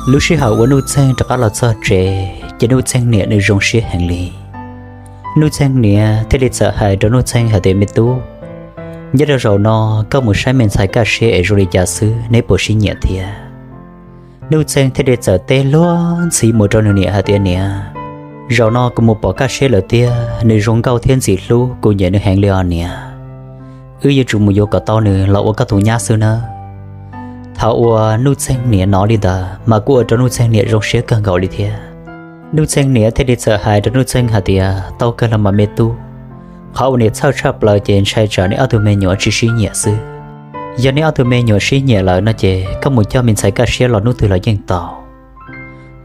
Lub sij hawm uas Nuj Txeeg rov qab los txog tsev ces Nuj Txeeg niam nws zoo siab heev li. Nuj Txeeg niam thiaj li txawm hais rau Nuj Txeeg hais tias, Me tub, nyob rau zaum no koj mus saib me ntxhais Kaj Siab es zoo li cas xwb, neb puas sib nyiam thiab? Nuj Txeeg thiaj li txawm teb luag ntxhi mus rau nws niam hais tias, Niam, zaum no kuv mus pom Kaj Siab lawm tiag, nws zoo nkauj thiab ntxim hlub, kuv nyiam nws heev li os niam. Wb yuav tsum mus yuav kom tau nws los ua koj tus nyab xwb nawb. Thaum uas Nuj Txeeg niam hnov li ntawd mas kuj ua rau Nuj Txeeg niam zoo siab kawg nkaus li thiab. Nuj Txeeg niam thiaj li txawm hais rau Nuj Txeeg hais tias, Tau kawg los mas me tub, qhov uas niam txhawj tshaj plaws ces ntshai tsam neb ob tug me nyuam tsis sib nyiam xwb. Yog neb ob tug me nyuam sib nyiam lawm no ces koj mus coj me ntxhais Kaj Siab los hnub twg los yeej tau.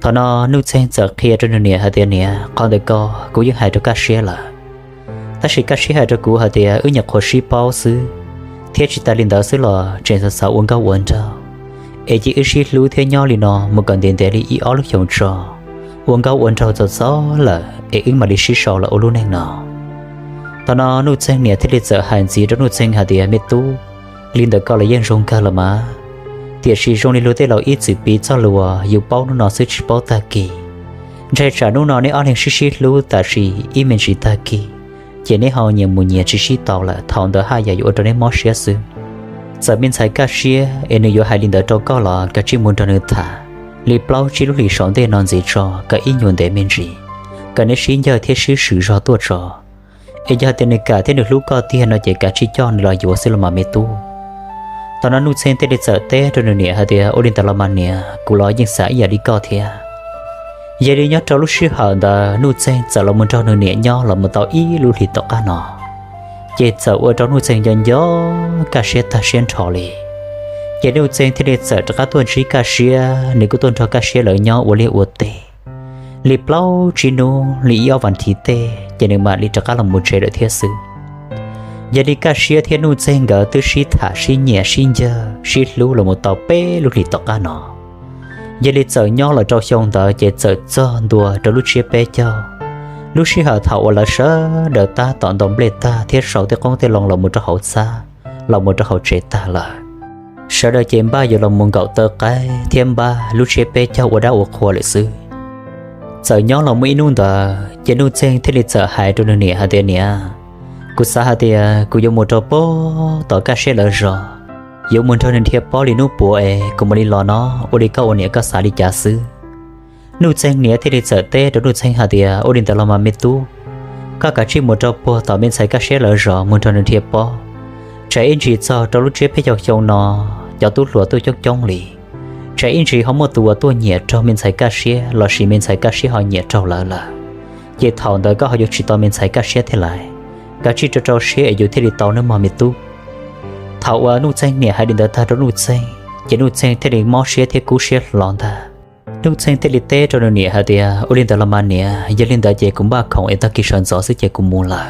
Thaum no Nuj Txeeg txawm qhia rau nws niam hais tias, Niam, qhov ntawd ko kuv yeej hais rau Kaj Siab lawm, tab sis Kaj Siab hais rau kuv hais tias wb nyuam qhuav sib paub xwb, thiab tsis tas li ntawd xwb los tseem xav xav ua nkauj ua nraug, es cia wb sib hlub thiab nyob li no mus kom ntev ntev li ib ob lub xyoos tso, ua nkauj ua nraug txaus txaus lawm es wb mam li sib sau los ua lub neej no. Thaum no Nuj Txeeg niam thiaj li txawm hais ntxiv rau Nuj Txeeg hais tias, Me tub, li ntawd ko los yeej zoo kawg los mas, tiam sis zoo li luag tej laus ib txwm piv txoj lus, yus paub hnub no xwb tsis paub tag kis. Ntshai tsam hnub no neb ob leeg sib sib hlub tam sim ib me ntsis tag kis, ces neb ho nyias mus nyias tsis sib tau lawm, thaum ntawd haj yam yuav ua rau neb mob siab xwb. Txawm me ntxhais Kaj Siab es nws yuav hais li ntawd rau koj los kav tsij mus nrog nws tham li plaub tsib lub hlis saum ntej no ntxiv tso, kom ib nyuag ntev me ntsis, kom neb sib ncawg thiab sib swm zog tuaj tso. Es yog tias nws kam thiab nws hlub koj tiag no ces kav tsij coj nws los yuav xwb los mas me tub. Thaum no Nuj Txeeg thiaj li txawm teb rau nws niam hais tias, Ua li ntawd los mas niam, kuv los yeej xav ib yam li koj thiab. Yog li nyob rau lub sij hawm ntawd Nuj Txeeg txawm los mus nrog nws niam nyob los mus tau ib lub hlis tom qab no, ces txawm ua rau Nuj Txeeg nco nco Kaj Siab tag siab nrho li. Ces Nuj Txeeg thiaj li txawm rov qab tuaj ntsib Kaj Siab, nws kuj tuaj nrog Kaj Siab lawv nyob ua liaj ua teb li plaub tsib hnub li ib ob vas thiv tej ces nws mam li rov qab los mus tsev lawm thiab xwb. Yog li Kaj Siab thiab Nuj Txeeg nkawd twb sib tham sib nyiam sib ncawg sib hlub los mus tau peb lub hlis tom qab no. Yog li txawm nyob los rau xyoo ntawd ces txawm txog ntua rau lub tsiab peb caug, lub sij hawm thaum uas lawv sawv daws tab tom ntaus nplej tag thiab sau tej qoob tej loo los mus rau hauv txhab, los mus rau hauv tsev tag lawm. Sawv daws ces npaj yuav los mus nkaum taw qaib thiab npaj lub tsiab peb caug ua dab ua qhua lawm xwb. Txawm nyob los muaj ib hnub ntawd ces Nuj Txeeg thiaj li txawm hais rau nws niam hais tias, Niam, kuv xav hais tias kuv yuav mus rau puag tom Kaj Siab lawv zos, yuav mus nrog nws dhia pob li hnub puav es kuv mam li los no, ua li koj ua niam koj xav li cas xwb? Nuj Txeeg niam thiaj li txawm teb rau Nuj Txeeg hais tias, Ua li ntawd los mas me tub, koj kav tsij mus rau puag tom me ntxhais Kaj Siab lawv zos mus nrog nws dhia pob. Tsam ib ntsis txog rau lub tsiab peb caug xyoo no, cov tub hluas tuaj coob coob li, tsam ib ntsis ho muaj tus uas tuaj nyiam raug me ntxhais Kaj Siab lossis me ntxhais Kaj Siab ho nyiam raug lawv lawm, ces thaum ntawd koj ho yuav tsis tau me ntxhais Kaj Siab thiab lauj. Kav tsij rau rau siab es yus thiaj li tau nawb mog me tub. Thaum uas Nuj Txeeg niam hais li ntawd tag rau Nuj Txeeg ces Nuj Txeeg thiaj li mob siab thiab kub siab hlo ntag. Nuj Txeeg thiaj li teb rau nws niam hais tias, Ua li ntawd los mas niam, yog li ntawd ces kuv npaj khoom es tag kis sawv ntxov xwb ces kuv mus lawm.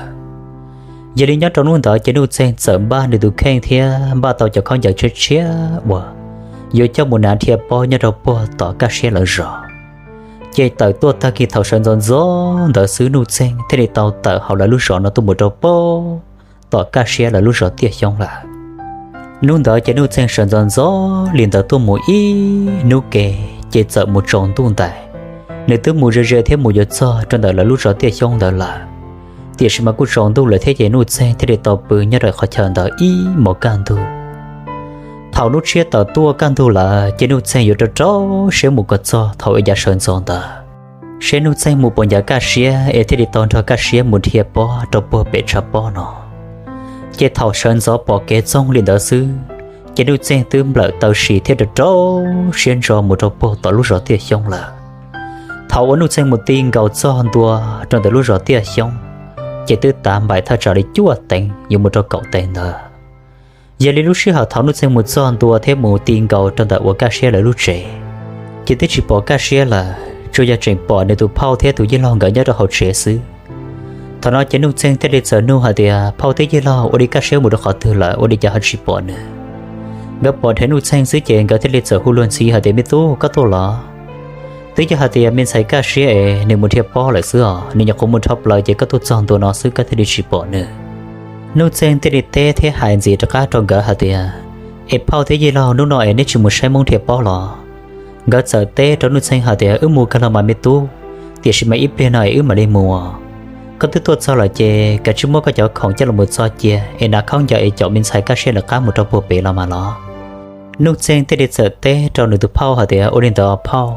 Yog li nyob rau hnub ntawd ces Nuj Txeeg txawm npaj nws tus kheej thiab npaj tau cov khaub ncaws tshiab tshiab uas yuav coj mus hnav dhia pob nyob rau puag tom Kaj Siab lawv zos. Ces tawm tuaj tag kis thaum sawv ntxov ntxov ntawd xwb Nuj Txeeg thiaj li tau tawm hauv lawv lub zos no tuaj mus rau puag tom Kaj Siab lawv lub zos Tiaj Xyoob lawm. Hnub ntawd ces Nuj Txeeg sawv ntxov ntxov li ntawd tuaj mus ib hnub ke ces txawm mus tsaus ntuj ntais. Nws twb mus ze ze thiab mus yuav txog rau ntawm lawv lub zos Tiaj Xyoob ntawd lawm, tiam sis mas kuj tsaus ntuj lawm thiab ces Nuj Txeeg thiaj li tau pw nyob rau qhov chaw ntawd ib hmos kaj ntug. Thaum hnub tshiab tawm tuaj kaj ntug lawm ces Nuj Txeeg yuav rau rau siab mus kom txog thaum yav sawv ntxov ntawd, seb Nuj Txeeg mus puas ncav Kaj Siab es thiaj li tau nrog Kaj Siab mus dhia pob rau puag pem tshav pob no. Ces thaum sawv ntxov pom kev txoog li ntawd xwb, ces Nuj Txeeg twb nplawm taw si thiab rau rau siab ntso mus rau puag tom lub zos Tiaj Xyoob lawm. Thaum uas Nuj Txeeg mus ti nkaus txog ntua rau ntawm lub zos Tiaj Xyoob, ces twb tav npaim thaj tsam li cuaj teev yuav mus rau kaum teev ntawd. Yog li lub sij hawm thaum Nuj Txeeg mus txog ntua thiab mus ti nkaus rau ntawm uas Kaj Siab lawv lub tsev, ces twb tsis pom Kaj Siab lawm, tsuas yog tseem pom nws tus phauj thiab tus yij laug nkawd nyob rau hauv tsev xwb. Thaum no ces Nuj Txeeg thiaj li txawm nug hais tias, Phauj thiab yij laug, ua li Kaj Siab mus rau qhov twg lawm ua li cas ho tsis pom nws? Nkawd pom dheev Nuj Txeeg xwb ces nkawd thiaj li txawm hu luag ntxhi hais tias, Me tub, koj tuaj los? Twb yog hais tias me ntxhais Kaj Siab es nws mus dhia pob lawm xwb os, nws nyuam qhuav mus dhau plaws ces koj tuaj txog ntua no xwb koj thiaj li tsis pom nws. Nuj Txeeg thiaj li teb thiab hais ntxiv rov qab rau nkawd hais tias, Es phauj thiab yij laug, hnub no es neb tsis mus saib Hmoob dhia pob los? Nkawd txawm teb rau Nuj Txeeg hais tias, Wb mus kawg los mas me tub, tiam sis mas ib pliag no es wb mam li mus. Koj twb tuaj txog lawm ces kav tsij muab koj cov khoom coj los mus txo cia es hnav khaub ncaws es caum me ntxhais Kaj Siab lawv qab mus rau puag pem los mas los. Nuj Txeeg thiaj li txawm teb rau nws tus phauj hais tias, Ua li ntawd phauj.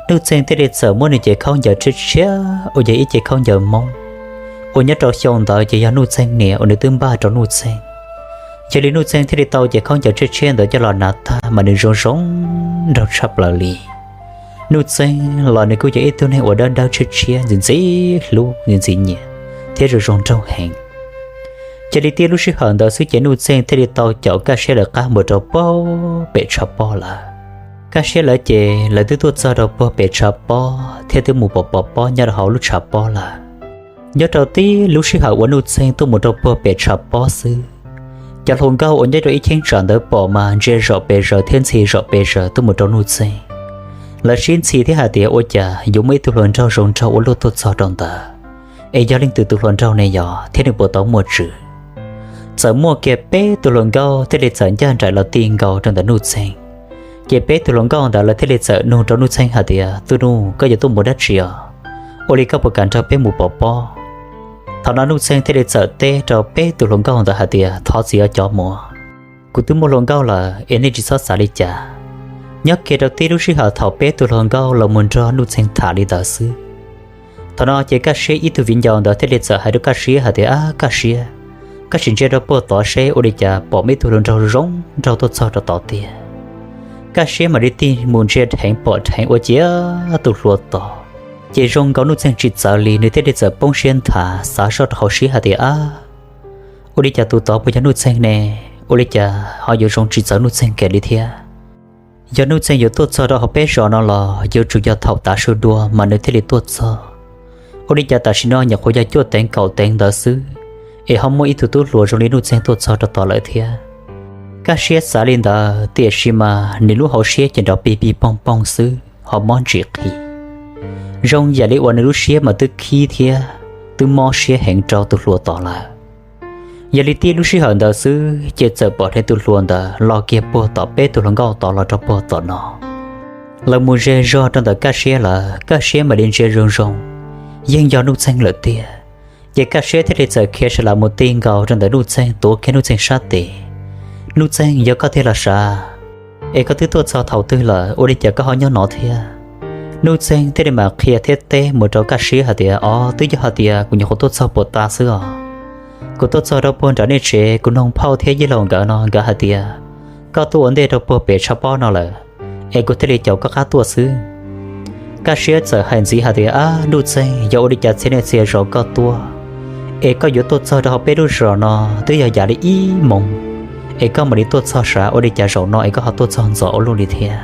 Nuj Txeeg thiaj li txawm muab nws cev khaub ncaws tshiab tshiab uas yog ib cev khaub ncaws Hmoob uas nyob rau xyoo ntawd ces yog Nuj Txeeg niam uas nws twb npaj rau Nuj Txeeg. Yog li Nuj Txeeg thiaj li tau cev khaub ncaws tshiab tshiab ntawd coj los hnav tag mas nws zoo zoo nraug tshaj plaws li. Nuj Txeeg los nws kuj yog ib tug neeg uas dawb dawb tshiab tshiab, ntxim ntxim hlub, ntxim ntxim nyiam thiab zoo zoo nraug heev. Cia li tib lub sij hawm ntawd xwb ces Nuj Txeeg thiaj li tau caum Kaj Siab lawv qab mus rau puag pem tshav pob lawm. Kaj Siab lawv ces lawv twb tuaj txog rau puag pem tshav pob thiab twb mus pov pov pob nyob rau hauv lub tshav pob lawm. Nyob rau tib lub sij hawm uas Nuj Txeeg tuaj mus rau puag pem tshav pob xwb, cov hluas nkauj uas nyob rau ib cheeb tsam ntawd pom mas ntsia zom pes zaws thiab ntxhi zom pes zaws tuaj mus rau Nuj Txeeg. Lawv sib ntxhi thiab hais tias, Ua cas yuav muaj ib tug hluas nraug zoo nraug ua luaj tuaj txog rau ntawd? Es yog leej twg tus hluas nraug ne yog thiab nws puas tau muaj tswv? Txawm muaj kiag peb tug hluas nkauj thiaj li txawm ncaj nraim los ti nkaus rau ntawm Nuj Txeeg. Ces peb tug hluas nkauj ntawd lawv thiaj li txawm nug rau Nuj Txeeg hais tias, Tub Nuj, koj yuav tuaj mus dab tsi os? Ua li koj puas kam nrog peb mus pov pob? Thaum no Nuj Txeeg thiaj li txawm teb rau peb tug hluas nkauj ntawd hais tias, Thov txim os cov muam, kuv twb muaj hluas nkauj lawm es nej tsis txhob xav li cas. Nyob kiag rau tib lub sij hawm thaum peb tug hluas nkauj los mus nrog Nuj Txeeg tham li ntawd xwb, thaum no ces Kaj Siab ib tug viv ncaus ntawd thiaj li txawm hais rau Kaj Siab hais tias, Ab Kaj Siab, koj sim ntsia rau puag tod seb ua li cas pom muaj ib tug hluas nraug zoo nraug tuaj txog rau tod tiag. Kaj Siab mam li tig mus ntsia dheev pom dheev ua ciav tus hluas tod, ces zoo nkaus Nuj Txeeg tsis txawv li, nws thiaj li txawm poob siab nthav xav zoj rau hauv siab hais tias, Ab, ua li cas tus tod puas yog Nuj Txeeg ne? Ua li cas ho yuav zoo tsis txawv Nuj Txeeg kiag li thiab? Yog Nuj Txeeg yuav tuaj txog rau hauv peb zos no los yuav tsum yog thaum tav su dua mas nws thiaj li tuaj txog. Ua li cas tam sim no nyuam qhuav yog cuaj teev kaum teev ntawd xwb, es ho muaj ib tug tub hluas zoo li Nuj Txeeg tuaj txog rau tod lawm thiab? Kaj Siab xav li ntawd, tiam sis mas nws lub hauv siab ces nrov pig pig poog poog xwb ho mob ntsim qhi. Zoo yam li uas nws lub siab mas twb khib thiab twb mob siab heev rau tus hluas tod lawm. Yog li tib lub sij hawm ntawd xwb ces txawm pom dheev tus hluas ntawd los kiag puag tom peb tug hluas nkauj tod los rau puag tom no. Lawv mus ze zog rau ntawm Kaj Siab lawm, Kaj Siab mam li ntsia zoo zoo, yeej yog Nuj Txeeg lawm tiag. Ces Kaj Siab thiaj li txawm khiav sawv los mus ti nkaus rau ntawm Nuj Txeeg, tuav kiag Nuj Txeeg sab tes. Nuj Txeeg, yog koj tiag los sav? Es koj twb tuaj txog thaum twg lawm, ua li cas koj ho nyob no thiab? Nuj Txeeg thiaj li mam qhia thiab teb mus rau Kaj Siab hais tias, Os, twb yog hais tias kuv nyuam qhuav tuaj txog puag ta xwb os. Kuv tuaj txog rau puag nram nej tsev, kuv noog phauj thiab yij laug nkawd no, nkawd hais tias koj tuaj ua ntej rau puag pem tshav pob no lawm, es kuv thiaj li caum koj qab tuaj xwb. Kaj Siab txawm hais ntxiv hais tias, Ab Nuj Txeeg, yog ua li cas txhia niaj txhia zaus koj tuaj, es koj yuav tuaj txog rau hauv peb lub zos no twb yog yav li ib moos, es koj mam li tuaj txog sav, ua li cas zaum no es koj ho tuaj txog ntxov ua luaj li thiab?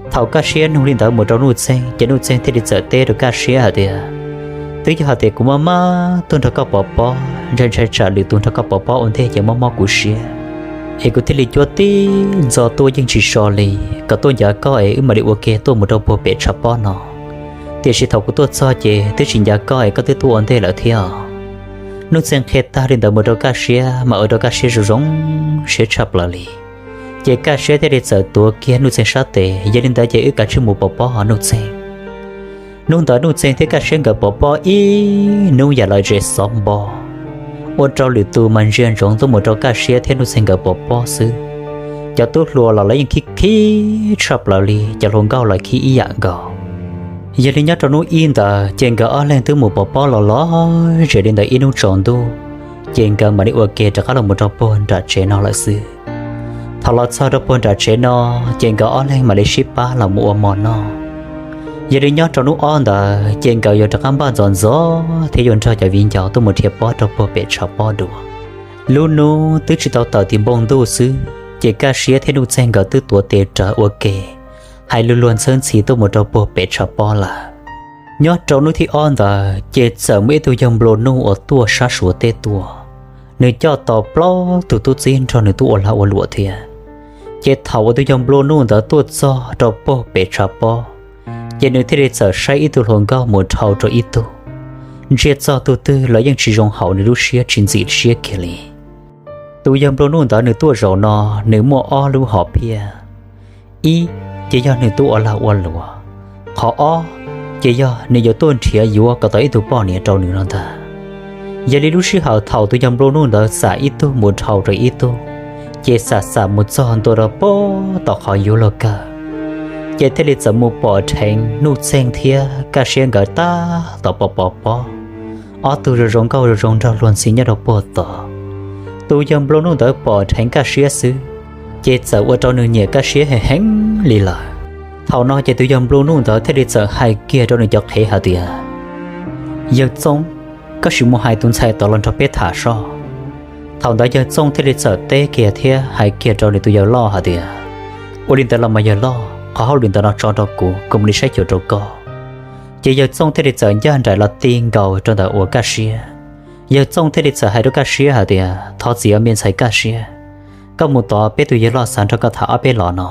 Thaum Kaj Siab nug li ntawd mus rau Nuj Txeeg ces Nuj Txeeg thiaj li txawm teb rau Kaj Siab hais tias, Twb yog hais tias kuv maj maj tuaj nrog koj pov pob, ntshai ntshai tsam lwm tus nrog koj pov pob ua ntej ces mob mob kuv siab, es kuv thiaj li cuab tib ntxo tuaj yeej tsis so li, kom tuaj ncav koj es wb mam li ua ke tuaj mus rau puag pem tshav pob no. Tiam sis thaum kuv tuaj txog ces twb tsis ncav koj es koj twb tuaj ua ntej lawm thiab. Nuj Txeeg qhia tag li ntawd mus rau Kaj Siab mas ua rau Kaj Siab zoo zoo siab tshaj plaws li. Ces Kaj Siab thiaj li txawm tuav kiag Nuj Txeeg sab tes, Yog li ntawd ces wb kav tsij mus pov pob os Nuj Txeeg. Hnub ntawd Nuj Txeeg thiab Kaj Siab nkawd pov pob ib hnub yam lom zem xov npo, ua rau lwm tus mas ntsia ntsoov tuaj mus rau Kaj Siab thiab Nuj Txeeg nkawd pov pob xwb. Cov tub hluas los lawv yeej khib khib tshaj plaws li, cov hluas nkauj los khib ib yam nkaus. Yog li nyob rau hnub ib ntawd ces nkawd ob leeg twb mus pov pob los lom zem li ntawd ib hnub tsaus ntuj, ces nkawd mam li ua ke rov qab los mus rau puag nram tsev no lawm xwb. Thaum los txog rau puag nram tsev no, ces nkawd ob leeg mam li sib pab los mus ua mov noj. Yog li nyob rau hnub ob ntawd ces nkawd yuav rov qab npaj ntxov ntxov thiab yuav nrog cov viv ncaus tuaj mus dhia pob rau puag pem tshav pob dua. Lub hnub twb tsis tau tawm tim npoo ntuj xwb, ces Kaj Siab thiab Nuj Txeeg nkawd twb tuav tes rawv ua ke, hais lus luag ntxhawb ntxhi tuaj mus rau puag pem tshav pob lawm. Nyob rau hnub thib ob ntawd ces txawm muaj ib tug yawg nplua nuj uas tuaj sab Suav teb tuaj, nws coj tau plaub tug tub txib nrog nws tuaj ua lag ua luam thiab. Ces thaum uas tus yawg nplua nuj ntawd tuaj txog rau puag pem tshav pob, ces nws thiaj li txawm saib ib tug hluas nkauj mus dhau rau ib tug, ntsia txog tus twg los yeej tsis zoo haum nws lub siab, tsis ntxim siab kiag li. Tus yawg nplua nuj ntawd nws tuaj zaum no, nws muaj ob lub hom phiaj. Ib, ces yog nws tub ua lag ua luam. Qhov ob, ces yog nws yuav tuaj nrhiav yuav kom tau ib tug poj niam rau nws no ntag. Yog li lub sij hawm thaum tus yawg nplua nuj ntawd xam ib tug mus dhau rau ib tug, ces xam xam mus txog ntua rau pem tom qhov yuav luag kawg, ces thiaj li txawm mus pom dheev Nuj Txeeg thiab Kaj Siab nkawd tab tom pov pov pob, ob tug zoo zoo nkauj zoo zoo nraug luag ntxhi nyob rau puag tod. Tus yawg nplua nuj ntawd pom dheev Kaj Siab xwb, ces txawm ua rau nws nyiam Kaj Siab heev heev li lawm. Thaum no ces tus yawg nplua nuj ntawd thiaj li txawm hais kiag rau nws cov qhev hais tias, Yawg Txooj, koj sim mus hais tus ntxhais tod los nrog peb tham soj. Thaum ntawd yawg Txooj thiaj li txawm teb kiag thiab hais kiag rau nws tus yawg loj hais tias, Ua li ntawd los mas yawg loj, qhov hauj lwm ntawm no tso rau kuv, kuv mam li saib xyuas rau koj. Ces yawg Txooj thiaj li txawm ncaj nraim los ti nkaus rau ntawm uas Kaj Siab. Yawg Txooj thiaj li txawm hais rau Kaj Siab hais tias, Thov txim os me ntxhais Kaj Siab, koj mus tod peb tus yawg loj xav nrog koj tham ob peb los no.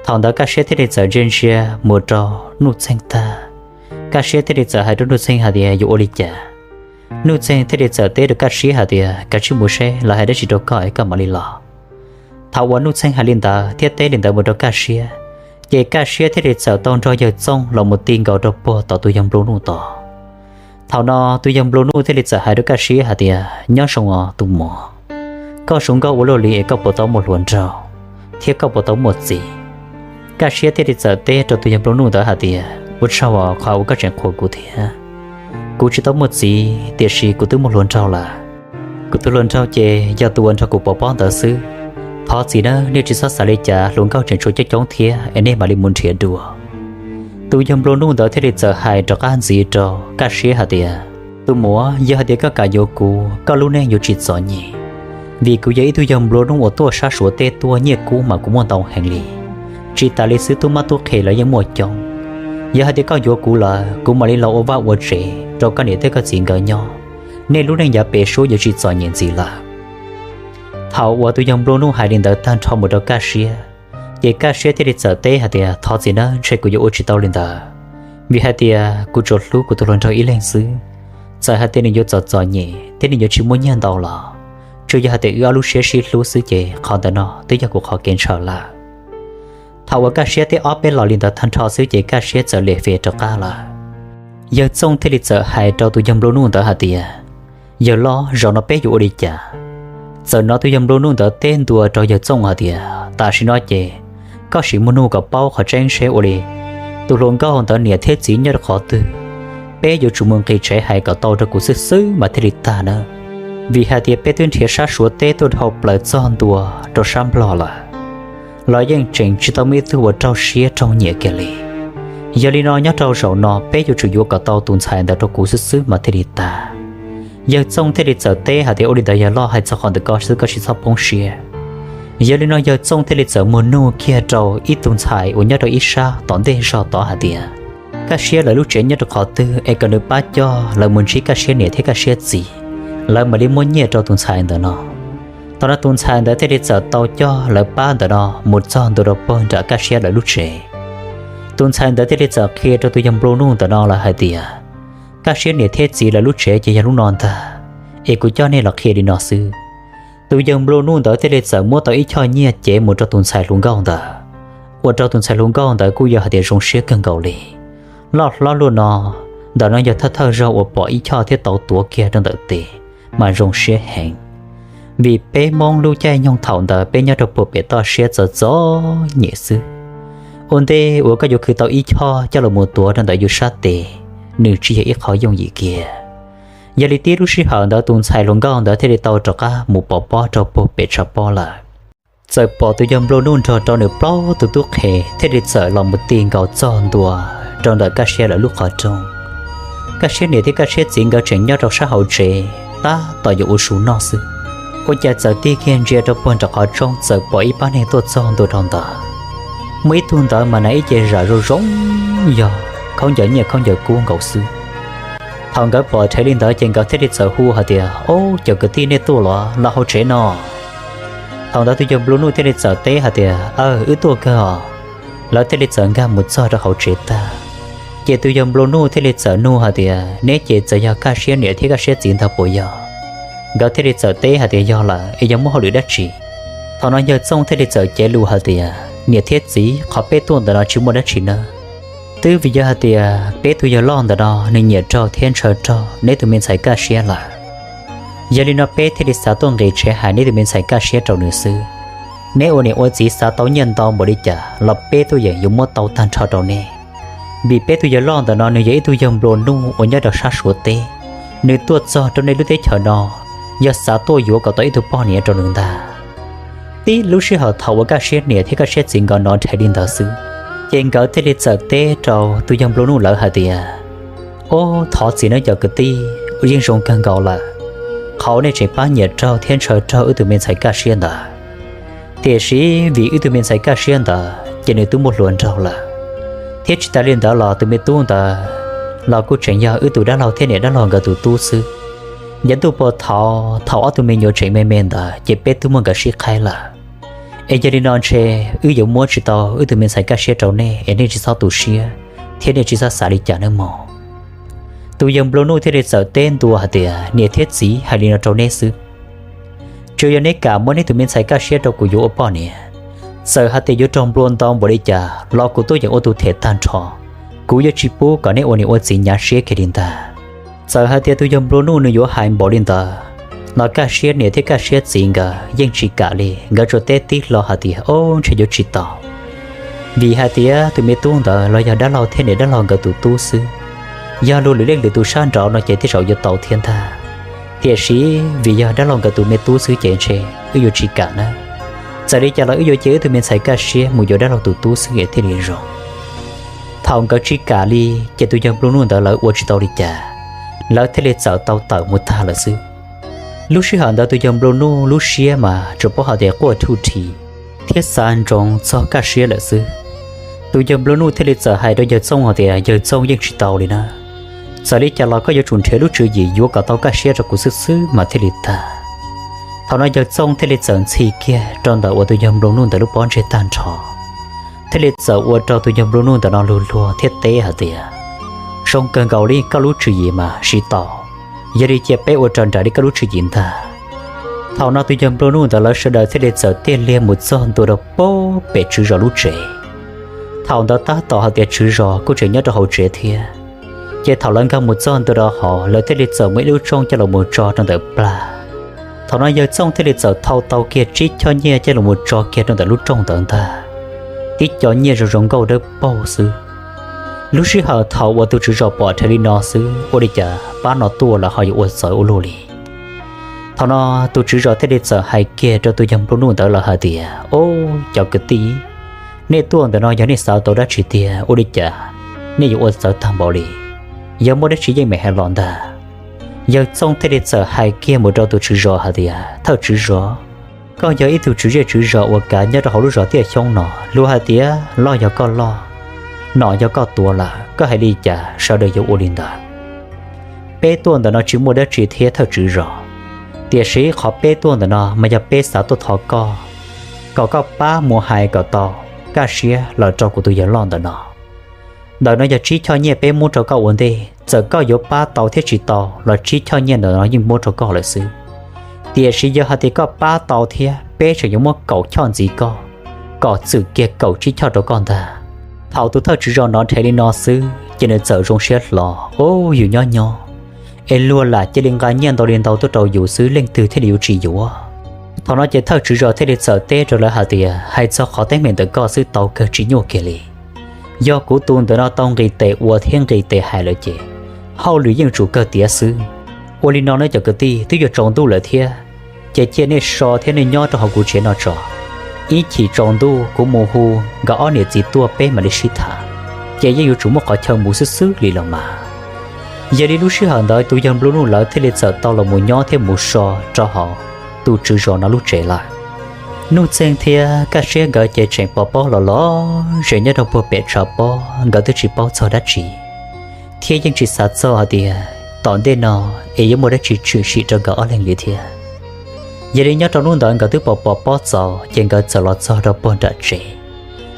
Thaum ntawd Kaj Siab thiaj li txawm ntsia ntsia mus rau Nuj Txeeg tag, Kaj Siab thiaj li txawm hais rau Nuj Txeeg hais tias, Yuav ua li cas? Nuj Txeeg thiaj li txawm teb rau Kaj Siab hais tias, Kav tsij mus seb lawv hais dab tsi rau koj es koj mam li los. Thaum uas Nuj Txeeg hais li ntawd thiab teb li ntawd mus rau Kaj Siab, ces Kaj Siab thiaj li txawm tau nrog yawg Txooj los mus ti nkaus rau puag tom tus yawg nplua nuj tod. Thaum no tus yawg nplua nuj thiaj li txawm hais rau Kaj Siab hais tias, Nyob zoo os tus muam, koj zoo nkauj ua luaj li es koj puas tau muaj hluas nraug, thiab koj puas tau muaj txiv? Kaj Siab thiaj li txawm teb rau tus yawg nplua nuj ntawd hais tias, Ua tsaug os qhov uas koj tseem qhuas kuv thiab. Kuv tsis tau muaj txiv tiam sis kuv twb muaj hluas nraug lawm. Kuv tus hluas nraug ces yog tus uas nrog kuv pov pob ntawd xwb. Thov txim nawb, nej tsis txhob xav li cas, hluas nkauj tseem tshuav coob coob thiab es nej mam li mus nrhiav dua. Tus yawg nplua nuj ntawd thiaj li txawm hais rov qab ntxiv rau Kaj Siab hais tias, Tus muam, yog hais tias koj kam yuav kuv, koj lub neej yuav tsis txom nyem, vim kuv yog ib tug yawg nplua nuj uas tuaj sab Suav teb tuaj, nyiaj kub mas kuv muaj ntau heev li. Tsis tas li xwb, tub mab tub qhe los yeej muaj coob. Yog hais tias koj yuav kuv lawm, kuv mam li los ua vaj ua tsev rau koj niam thiab koj txiv nkawd nyob, nej lub neej yav pem suab yuav tsis txom nyem ntxiv lawm. Thaum uas tus yawg nplua nuj hais li ntawd tag nrho mus rau Kaj Siab, ces Kaj Siab thiaj li txawm teb hais tias, Thov txim nawb, ntshe kuv yuav ua tsis tau li ntawd, vim hais tias kuv tsuas hlub kuv tus hluas nraug ib leeg xwb. Txawm hais tias nws yuav txom txom nyem thiab nws yuav tsis muaj nyiaj ntau los, tsuas yog hais tias wb ob lub siab sib hlub xwb ces qhov ntawd no twb yog kuv qhov kev ntshaw lawm. Thaum uas Kaj Siab teb ob peb los li ntawd tag nrho xwb ces Kaj Siab txawm lem fem rov qab lawm. Yawg Txooj thiaj li txawm hais rau tus yawg nplua nuj ntawd hais tias, Yawg loj, zaum no peb yuav ua li cas? Txawm hnov tus yawg nplua nuj ntawd teb ntua rau yawg Txooj hais tias, Tam sim no ces koj sim mus nug kom paub qhov tseeb seb ua li tus hluas nkauj ntawd niam thiab txiv nyob rau qhov twg. Peb yuav tsum mus nqis tsev hais kom tau rau kuv xwb xwb mas thiaj li tag nawb, vim hais tias peb twb nrhiav sab Suav teb tuaj dhau plaws txog ntua rau sab Nplog lawm, los yeej tseem tsis tau muaj ib tug uas raug siab raug nyiam kiag li. Yog li no nyob rau zaum no peb yuav tsum yuav kom tau tus ntxhais ntawd rau kuv xwb xwb mas thiaj li tag. Yawg Txooj thiaj li txawm teb hais tias, Ua li ntawd yawg loj, hais txog qhov ntawm koj xwb, koj tsis txhob poob siab. Yog li no yawg Txooj thiaj li txawm mus nug kiag rau ib tug ntxhais uas nyob rau ib sab tom ntej zog tod hais tias, Kaj Siab lawv lub tsev nyob rau qhov twg es kom nws pab coj lawv mus ntsib Kaj Siab niam thiab Kaj Siab txiv, lawv mam li muab nyiaj rau tus ntxhais ntawm no. Thaum no tus ntxhais ntawd thiaj li txawm tau coj lawv pab ntawm no mus txog ntua rau puag nram Kaj Siab lawv lub tsev. Tus ntxhais ntawd thiaj li txawm qhia rau tus yawg nplua nuj ntawm no lawm hais tias, Kaj Siab niam thiab txiv lawv lub tsev ces yog lub no ntag, es kuv coj nej los qhia li no xwb. Tus yawg nplua nuj ntawd thiaj li txawm muab tau ib choj nyiaj cev mus rau tus ntxhais hluas nkauj ntawd, ua rau tus ntxhais hluas nkauj ntawd kuj yog hais tias zoo siab kawg nkaus li. Loj hlob luaj no, ntawm no yog thawj thawj zaug uas pom ib choj thiab tau tuav kiag rau ntawm tes, mas zoo siab heev. Vim peb Hmoob lub caij nyoog thaum ntawd peb nyob rau puag pem toj siab txom txom nyem xwb. Ua ntej uas koj yuav khwv tau ib choj coj los mus tuav rau ntawm yus sab tes, nws tsis yog ib qho yooj yim kiag. Yog li tib lub sij hawm ntawd tus ntxhais hluas nkauj ntawd thiaj li tau rov qab mus pov pob rau puag pem tshav pob lawm. Txawm pom tus yawg nplua nuj nrog rau nws plaub tus tub qhe thiaj li txawm los mus ti nkaus txog ntua rau ntawm Kaj Siab lawv lub qhov rooj. Kaj Siab niam thiab Kaj Siab txiv nkawd tseem nyob rau sab hauv tsev tab tom yuav ua su noj xwb, ua cas txawm tig kiag ntsia rau puag nram qhov rooj txawm pom ib pab neeg tuaj txog ntua rau ntawd. Muaj ib tug ntawd mas hnav ib ce zam zoo zoo, yog khaub ncaws nyiaj khaub ncaws kub nkaus xwb. Thaum nkawd pom dheev li ntawd ces nkawd thiaj li txawm hu hais tias, Ob, cov kwv tij, nej tuaj los los hauv tsev no. Thaum ntawd tus yawg nplua nuj thiaj li txawm teb hais tias, Aw, wb tuaj kawg os. Lawv thiaj li txawm nkag mus txog rau hauv tsev tag, ces tus yawg nplua nuj thiaj li txawm nug hais tias, Neb ces txawm yog Kaj Siab niam thiab Kaj Siab txiv ntag puas yog? Nkawd thiaj li txawm teb hais tias, Yog lawm, es yog muaj hauj lwm dab tsi? Thaum no yawg Txooj thiaj li txawm cev lus hais tias, Niam thiab txiv, qhov peb tuaj ntawm no tsis muaj dab tsi nawb. Twb vim yog hais tias peb tus yawg loj ntawm no nws nyiam raug thiab ntshaw raug neb tus me ntxhais Kaj Siab lawm. Yog li no peb thiaj li xav tuaj nqis tsev hais neb tus me ntxhais Kaj Siab rau nws xwb. Neb ua niam ua txiv xav tau nyiaj ntau npaum li cas los peb tuaj yeem yuav muab tau tag nrho rau neb. Vim peb tus yawg loj ntawm no nws yog ib tug yawg nplua nuj uas nyob rau sab Suav teb, nws tuaj txog rau nej lub teb chaws no yog xav tuaj yuav kom tau ib tug poj niam rau nws ntag. Tib lub sij hawm thaum uas Kaj Siab niam thiab Kaj Siab txiv nkawd hnov nrhe li ntawd xwb, ces nkawd thiaj li txawm teb rau tus yawg nplua nuj lawv hais tias, Ob, thov txim nawb cov kwv tij, yeej zoo kawg nkaus lawm, qhov uas nej tseem pab nyiam raug thiab ntshaw raug wb tus me ntxhais Kaj Siab ntawd. Tiam sis vim wb tus me ntxhais Kaj Siab ntawd ces nws twb muaj hluas nraug lawm, thiab tsis tas li ntawd los tus me tub ntawd los kuj tseem yog wb tus dab laug thiab niam dab laug nkawd tus tub xwb. Yav ntuj puag thaum, thaum ob tug me nyuam tseem me me ntawd ces peb twb muab nkawd sib qhaib lawm. Es yog li no ntshe wb yuav muab tsis tau wb tus me ntxhais Kaj Siab rau nej es nej tsis txhob tu siab thiab nej tsis txhob xav li cas nawb mog. Tus yawg nplua nuj thiaj li txawm teb ntua hais tias, Niam thiab txiv, hais li no rau neb xwb, tsuas yog neb kam muab neb tus me ntxhais Kaj Siab rau kuv yuav ua poj niam, txawm hais tias yuav raug nplua ntau npaum li cas los kuv tuaj yeem ua tus them tag nrho. Kuv yuav tsis pub kom neb ua niam ua txiv hnyav siab kiag li ntag. Txawm hais tias tus yawg nplua nuj nws yuav hais npaum li ntawd los Kaj Siab niam thiab Kaj Siab txiv nkawd yeej tsis kam li, nkawd tsuas teb tib hlo hais tias, Ob, ntshe yuav tsis tau. Vim hais tias tus me tub ntawd los yog dab laug thiab niam dab laug nkawd tus tub xwb. Yog luag lwm leej lwm tus sab nraud no ces tej zaum yuav tau thiab ntag. Tiam sis vim yog dab laug nkawd tus me tub xwb ces ntshe wb yuav tsis kam nawb. Txawm li cas los wb yuav cia wb tus me ntxhais Kaj Siab mus yuav dab laug tus tub xwb es thiaj li zoo. Thaum nkawd tsis kam li ces tus yawg nplua nuj ntawd lawv ua tsis tau li cas, lawv thiaj li txawm tau tawm mus tag lawm xwb. Lub sij hawm ntawd tus yawg nplua nuj lub siab mas tsuas paub hais tias quaj thuj thi thiab xav ntsoov txog Kaj Siab lawm xwb. Tus yawg nplua nuj thiaj li txawm hais rau yawg Txooj hais tias, Yawg Txooj, yeej tsis tau li na. Txawm li cas los koj yuav tsum nrhiav lub tswv yim yuav kom tau Kaj Siab rau kuv xwb xwb mas thiaj li tag. Thaum no yawg Txooj thiaj li txawm ntxhi kiag rau ntawm uas tus yawg nplua nuj ntawd lub pob ntseg tag nrho, thiaj li txawm ua rau tus yawg nplua nuj ntawm no luag luag thiab teb hais tias, Zoo kawg nkaus li, koj lub tswv yim mas siv tau. Yog li cia peb ua raws nraim li koj lub tswv yim ntag. Thaum no tus yawg nplua nuj ntawd lawv sawv daws thiaj li txawm tiaj liag mus txog ntua rau pem pem tswv zos lub tsev. Thaum ntawd tab tom hais tias tswv zos kuj tseem nyob rau hauv tsev thiab, ces thaum lawv nkag mus txog ntua rau hauv lawv thiaj li txawm muaj ib lub rooj coj los mus tso rau ntawm plag. Thaum no yawg Txooj thiaj li txawm thau tau kiag tsib choj nyiaj coj los mus tso kiag rau ntawm lub rooj ntawd ntag. Tib co nyiaj zoo zoo nkauj dawb paug xwb. Lub sij hawm thaum uas tus tswv zos pom rhe li no xwb ua li cas pab no tuaj lawv ho yuav ua txawv ua luaj li. Thaum no tus tswv zos thiaj li txawm hais kiag rau tus yawg nplua nuj ntawd lawv hais tias, Ob, cov kwv tij, nej tuaj ntawm no yog nej xav tau dab tsi tiag, ua li cas nej yuav ua txawv tag npaum li? Yog muaj dab tsi yeej meem hais los ntag. Yawg Txooj thiaj li txawm hais kiag mus rau tus tswv zos hais tias, Thawj tswv zos, koj yog ib tug tswv zej tswv zos uas kav nyob rau hauv lub zos Tiaj Xyoob no, luag hais tias loj yog koj loj, nom yog koj tuav lawm, koj hais li cas sawv daws yuav ua li ntawd. Peb tuaj ntawm no tsis muaj dab tsi thiab thawj tswv zos, tiam sis qhov peb tuaj ntawm no mas yog peb xav tuaj thov koj, kom koj pab mus hais kom tau Kaj Siab los rau kuv tus yawg loj ntawm no. Ntawm no yog tsib choj nyiaj peb muab rau koj ua ntej, txawm koj yuav pab tau thiab tsis tau los tsib choj nyiaj ntawm no yeej muab rau koj lawm xwb. Tiam sis yog hais tias koj pab tau thiab peb tseem yuav muab kaum choj ntxiv koj, kom txwm kiag kaum tsib choj rau koj ntag. Thaum tus thawj tswv zos hnov nrhe li no xwb ces nws txawm zoo siab hlo, Ub, yus nyob nyob es luag lam cia li nqa nyiaj ntau li ntau tuaj rau yus xwb, leej twg thiaj li yuav tsis yuav. Thaum no ces thawj tswv zos thiaj li txawm teb rau lawv hais tias, Hais txog qhov teeb meem ntawm koj xwb tau kawg, tsis nyuaj kiag li. Yog kuv tus ntawm no tau nqis tes ua thiab nqis tes hais lawm ces hauj lwm yeej tsum kawg tiav xwb. Ua li no nawb cov kwv tij, twb yuav tsaus ntuj lawm thiab, ces cia nej so thiab nej nyob rau hauv kuv tsev no tso. Ib chim tsaus ntuj kuv mus hu nkawd ob niam txiv tuaj peb mam li sib tham, ces yeej yuav tsum muaj qhov chaw mus xwb xwb li los mas. Yog li lub sij hawm ntawd tus yawg nplua nuj lawv thiaj li txawm tau los mus nyob thiab mus so rau hauv tus tswv zos no lub tsev lawm. Nuj Txeeg thiab Kaj Siab nkawd ces tseem pov pob los los ze nyob rau puag pem tshav pob, nkawd twb tsis paub txog dab tsi thiab yeej tsis xav txog hais tias tom ntej no es yuav muaj dab tsi tshwm sim rau nkawd ob leeg li thiab. Yog li nyob rau hnub ntawd nkawd twb pov pov pob txaus ces nkawd txawm los txog rau puag nram tsev.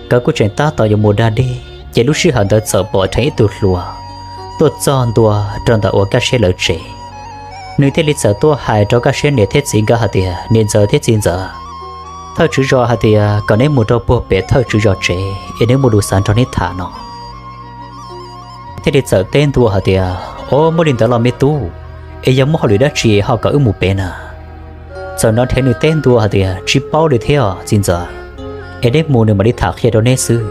Nkawd kuj tseem tab tom yuav mus da dej ces lub sij hawm ntawd txawm pom dheev ib tug hluas tuaj txog ntua rau ntawm uas Kaj Siab lawv tsev. Nws thiaj li txawm tuaj hais rau Kaj Siab niam thiab txiv nkawd hais tias, Niam ntxawm thiab txiv ntxawm, Thawj tswv zos hais tias kom neb mus rau puag pem thawj tswv zos tsev es neb muaj lus xav nrog neb tham no. Thiaj li txawm teb ntua hais tias, Au, muaj li ntawd los me tub, es yog muaj hauj lwm dab tsi ho kom wb mus pem na? Txawm nrov nrhev nws teb ntua hais tias, Tsis paub li thiab os txiv ntxawm, es neb mus nws mam li tham qhia rau neb xwb.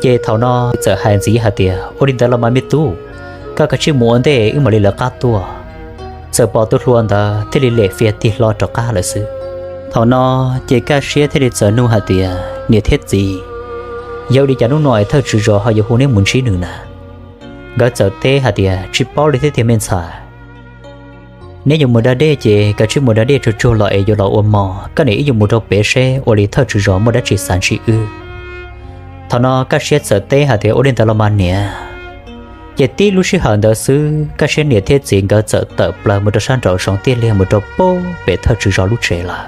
Ces thaum no txawm hais ntxiv hais tias, Ua li ntawd los mas me tub, koj kav tsij mus ua ntej wb mam li lawv qab tuaj. Txawm pom tus hluas ntawd thiaj li lem fias tig hlo rov qab lawm xwb. Thaum no ces Kaj Siab thiaj li txawm nug hais tias, Niam thiab txiv, yog ua li cas hnub no es thawj tswv zos ho yuav hu neb mus ntsib nws na? Nkawd txawm teb hais tias, Tsis paub li thiab tiag me ntxhais. Neb yuav mus da dej ces kav tsij mus da dej tsuag tsuag los es yuav los ua hmo, koj niam wb yuav mus rau pem seb ua li thawj tswv zos muaj dab tsi xav ntsib wb. Thaum no Kaj Siab txawm teb hais tias, Ua li ntawd los mas niam. Ces tib lub sij hawm ntawd xwb Kaj Siab niam thiab txiv nkawd txawm tawm plaws mus rau sab nraum zoov tiaj liaj mus rau puag pem thawj tswv zos lub tsev lawm.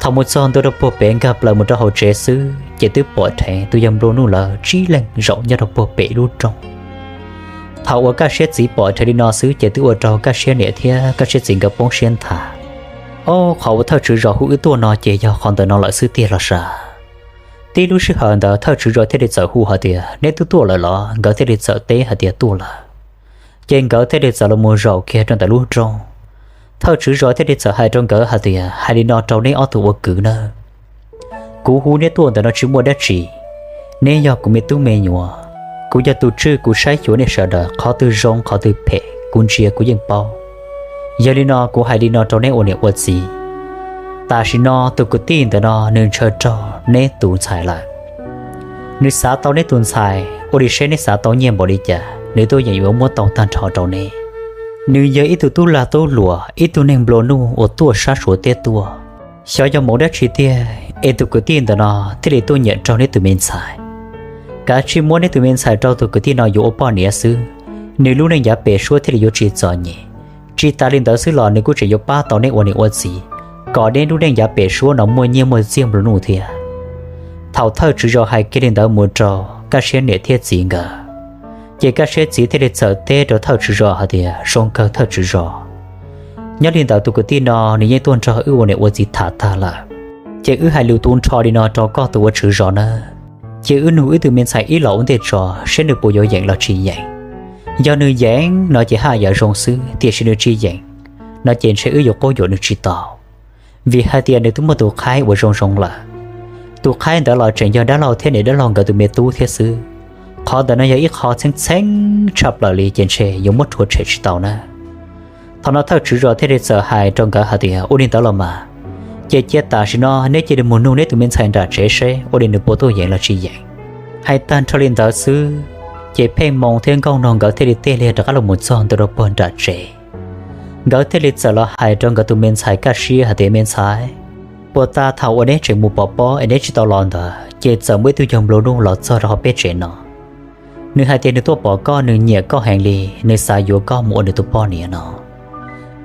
Thaum mus txog ntua rau puag pem nkag plaws mus rau hauv tsev xwb ces twb pom dheev tus yawg Nplua Nuj lawv tsib leeg zaum nyob rau puag pem lub rooj. Thaum uas Kaj Siab txiv pom dheev li no xwb ces twb ua rau Kaj Siab niam thiab Kaj Siab txiv nkawd poob siab nthav. Au, qhov uas thawj tswv zos hu wb tuaj no ces yog qhov ntawm no lawm xwb tiag los sav? Tib lub sij hawm ntawd thawj tswv zos thiaj li txawm hu hais tias, Neb twb tuaj lawm los? Nkawd thiaj li txawm teb hais tias, Tuaj lawm. Ces nkawd thiaj li txawm los mus zaum kiag rau ntawm lub rooj. Thawj tswv zos thiaj li txawm hais rau nkawd hais tias, Hais li no rau neb ob tug ua kwv nawb, kuv hu neb tuaj ntawm no tsis muaj dab tsi. Neb yog kuv me tub me nyuam, kuv yog tus tswj kuv saib xyuas nej sawv daws, qhov twg zoo qhov twg phem kuv ntsia kuv yeej paub. Yog li no kuv hais li no rau neb ua niam ua txiv, tam sim no tus kwv tij ntawm no nws ntshaw raug neb tus ntxhais lawm. Nws xav tau neb tus ntxhais, ua li seb neb xav tau nyiaj npaum li cas nws tuaj yeem yuav muab tau tag nrho rau neb. Nws yog ib tug tub lag tub luam, ib tug neeg nplua nuj uas tuaj sab Suav teb tuaj. Xyov yog hmoov dab tsi tiag es tus kwv tij ntawm no thiaj li tuaj nyiam raug neb tus me ntxhais. Kav tsij muab neb tus me ntxhais rau tus kwv tij no yuav ua poj niam xwb, nws lub neej yav pem suab thiaj li yuav tsis txom nyem. Tsis tas li ntawd xwb los nws kuj tseem yuav pab tau neb ua niam ua txiv, kom neb lub neej yav pem suab no muaj nyiaj muaj txiaj nplua nuj thiab. Thaum thawj tswv zos hais kiag li ntawd mus rau Kaj Siab niam thiab txiv nkawd, ces Kaj Siab txiv thiaj li txawm teb rau thawj tswv zos hais tias, Zoo kawg thawj tswv zos, nyob li ntawd tus kwv tij no nws yeej tuaj nrog wb ua niam ua txiv tham tag lawm. Ces wb hais lus tu nrho li no rau koj tus ua tswv zos nawb, cia wb nug wb tus me ntxhais ib los ua ntej tso seb nws puas yuav yeem los tsis yeem. Yog nws yeem no ces haj yam zoo xwb, tiam sis nws tsis yeem no ces ntshe wb yuav quab yuam nws tsis tau, vim hais tias nws twb muaj tus qhaib uas zoo zoo lawm. Tus qhaib ntawd los tseem yog dab laug thiab niam dab laug nkawd tus me tub thiab xwb. Qhov ntawm no yog ib qho txheeb txheeb tshaj plaws li ces ntshe yuav muab rhuav tshem tsis tau na. Thaum no thawj tswv zos thiaj li txawm hais rau nkawd hais tias, Ua li ntawd los mas, ces cia tam sim no neb cia li mus nug neb tus me ntxhais nram tsev seb ua li nws puas tuaj yeem los tsis yeem. Hais tag nrho li ntawd xwb, ces Pheej Moo thiab Nkauj Nog nkawd thiaj li tej liag rov qab los mus txog ntua rau puag nram tsev. Nkawd thiaj li txawm los hais rau nkawd tus me ntxhais Kaj Siab hais tias, Me ntxhais, puag ta thaum uas neb tseem mus pov pob es neb tsis tau los ntawd ces txawm muaj ib tug yawg nplua nuj los txog rau hauv peb tsev no. Nws hais tias nws tuaj pom koj, nws nyiam koj heev li, nws xav yuav koj mus ua nws tus poj niam no.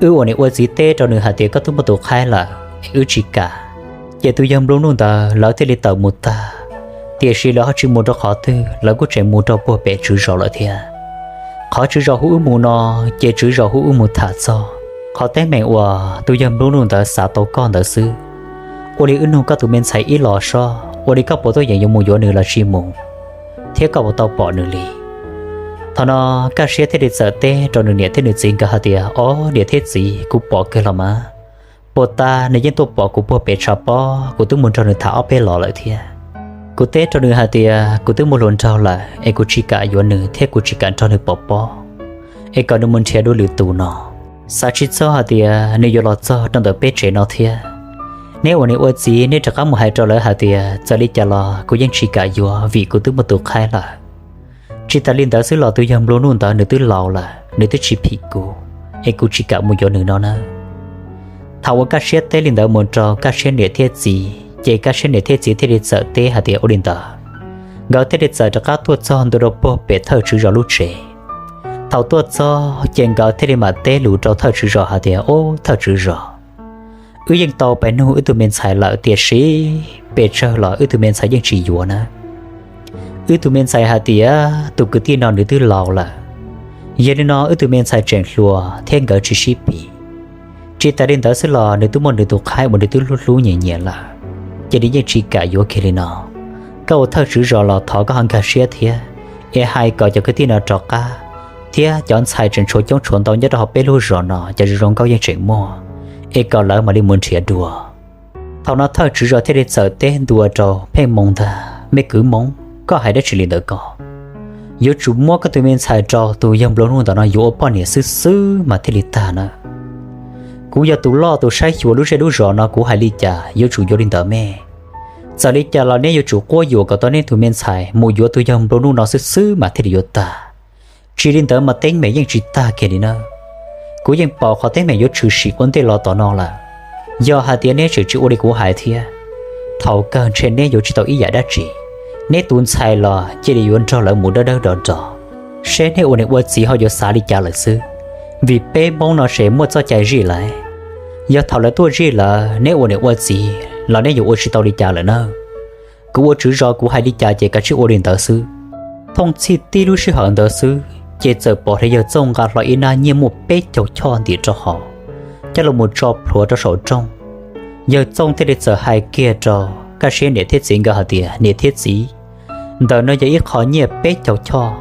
Wb ua niam ua txiv teb rau nws hais tias koj twb muaj tus qhaib lawm es wb tsis kam, ces tus yawg nplua nuj ntawd lawv thiaj li tawm mus tag. Tiam sis lawv ho tsis mus rau qhov twg, lawv kuj tseem mus rau puag pem tswv zos lawm thiab. Qhov tswv zos hu wb mus no, ces tswv zos hu wb mus tham txog qhov teeb meem uas tus yawg nplua nuj ntawd xav tau koj ntawd xwb. Ua li wb nug koj tus me ntxhais ib los seb ua li koj puas tuaj yeem yuav mus yuav nws los tsis mus, thiab koj puas tau pom nws li. Thaum no Kaj Siab thiaj li txawm teb rau nws niam thiab nws txiv nkawd hais tias, Ob niam thiab txiv, kuv pom kawg los mas. Puag ta nws yeej tuaj pom kuv puag pem tshav pob, kuv twb mus nrog nws tham ob peb los lawm thiab. Kuv teb rau nws hais tias kuv twb muaj hluas nraug lawm es kuv tsis kam yuav nws thiab kuv tsis kam nrog nws pov pob, es kom nws mus nrhiav dua lwm tus no. Xav tsis txog hais tias nws yuav los txog rau ntawm peb tsev no thiab. Neb ua niam ua txiv neb rov qab mus hais rau lawv hais tias txawm li cas los kuv yeej tsis kam yuav vim kuv twb muaj tus qhaib lawm. Tsis tas li ntawd xwb los tus yawg nplua nuj ntawd nws twb laus lawm, nws twb tsis phim kuv, es kuv tsis kam mus yuav nws no nawb. Thaum uas Kaj Siab teb li ntawd mus rau Kaj Siab niam thiab txiv, ces Kaj Siab niam thiab txiv thiaj li txawm teb hais tias ua li ntawd. Nkawd thiaj li txawm rov qab tuaj txog ntua rau puag pem thawj tswv zos lub tsev. Thaum tuaj txog ces nkawd thiaj li mam teb lus rau thawj tswv zos hais tias, Ob thawj tswv zos, wb yeej tau pais nug wb tus me ntxhais lawm tiam sis pes tsawg los wb tus me ntxhais yeej tsis yuav na. Wb tus me ntxhais hais tias tus kwv tij no nws twb laus lawm, yog li no wb tus me ntxhais tseem hluas thiab nkawd tsis sib pim. Tsis tas li ntawd xwb los nws twb muaj nws tus qhaib uas nws twb hlub hlub nyiam nyiam lawm. cia li yeej tsis kam yuav kiag li no. Koj ua thawj tswv zos los thov koj ho nkag siab thiab, es hais kom cov kwv tij no rov qab, thiab cov ntxhais tseem tshuav coob tshuav ntau nyob rau hauv peb lub zos no cov zoo zoo nkauj yeej tseem muaj, es kom lawv mam li mus nrhiav dua. Thaum no thawj tswv zos thiaj li txawm teb ntua rau Pheej Moo ntag, Me kwv Moo, koj hais dab tsi li ntawd ko? Yuav tsum muab koj tus me ntxhais rau tus yawg nplua nuj ntawm no yuav ua poj niam xwb xwb mas thiaj li tag na. Kuv yog tus loj tus saib xyuas lub zej lub zos no, kuv hais li cas yuav tsum yuav li ntawd me. Txawm li cas los neb yuav tsum quab yuam kom tau neb tus me ntxhais mus yuav tus yawg nplua nuj no xwb xwb mas thiaj li yuav tag. Tsis li ntawd mas teeb meem yeej tsis tag kiag li na. Kuv yeej pom qhov teeb meem yuav tshwm sim ua ntej los tom no lawm. Yog hais tias neb tseem tsis ua li kuv hais thiab, thaum kawg ntshe neb yuav tsis tau ib yam dab tsi. Neb tus ntxhais los cia li yuav nrog lawv mus dawb dawb do do, seb neb ua niam ua txiv ho yuav xav li cas lawm xwb. Vim peb Hmoob no ces muaj txoj cai zij lawm. Yog thaum lawv tuaj zij lawm, neb ua niam ua txiv los neb yuav ua tsis tau li cas lawm na. Kuv ua tswv zos kuv hais li cas ces kav tsij ua li ntawd xwb. Thooj txhij tib lub sij hawm ntawd xwb ces txawm pom hlo yawg Txooj nqa hlo ib nab nyiaj muaj peb caug choj ntim rau hauv, coj los mus tso plhuav rau saum rooj. Yawg Txooj thiaj li txawm hais kiag rau Kaj Siab niam thiab txiv nkawd hais tias, Niam thiab txiv, ntawm no yog ib qho nyiaj peb caug choj,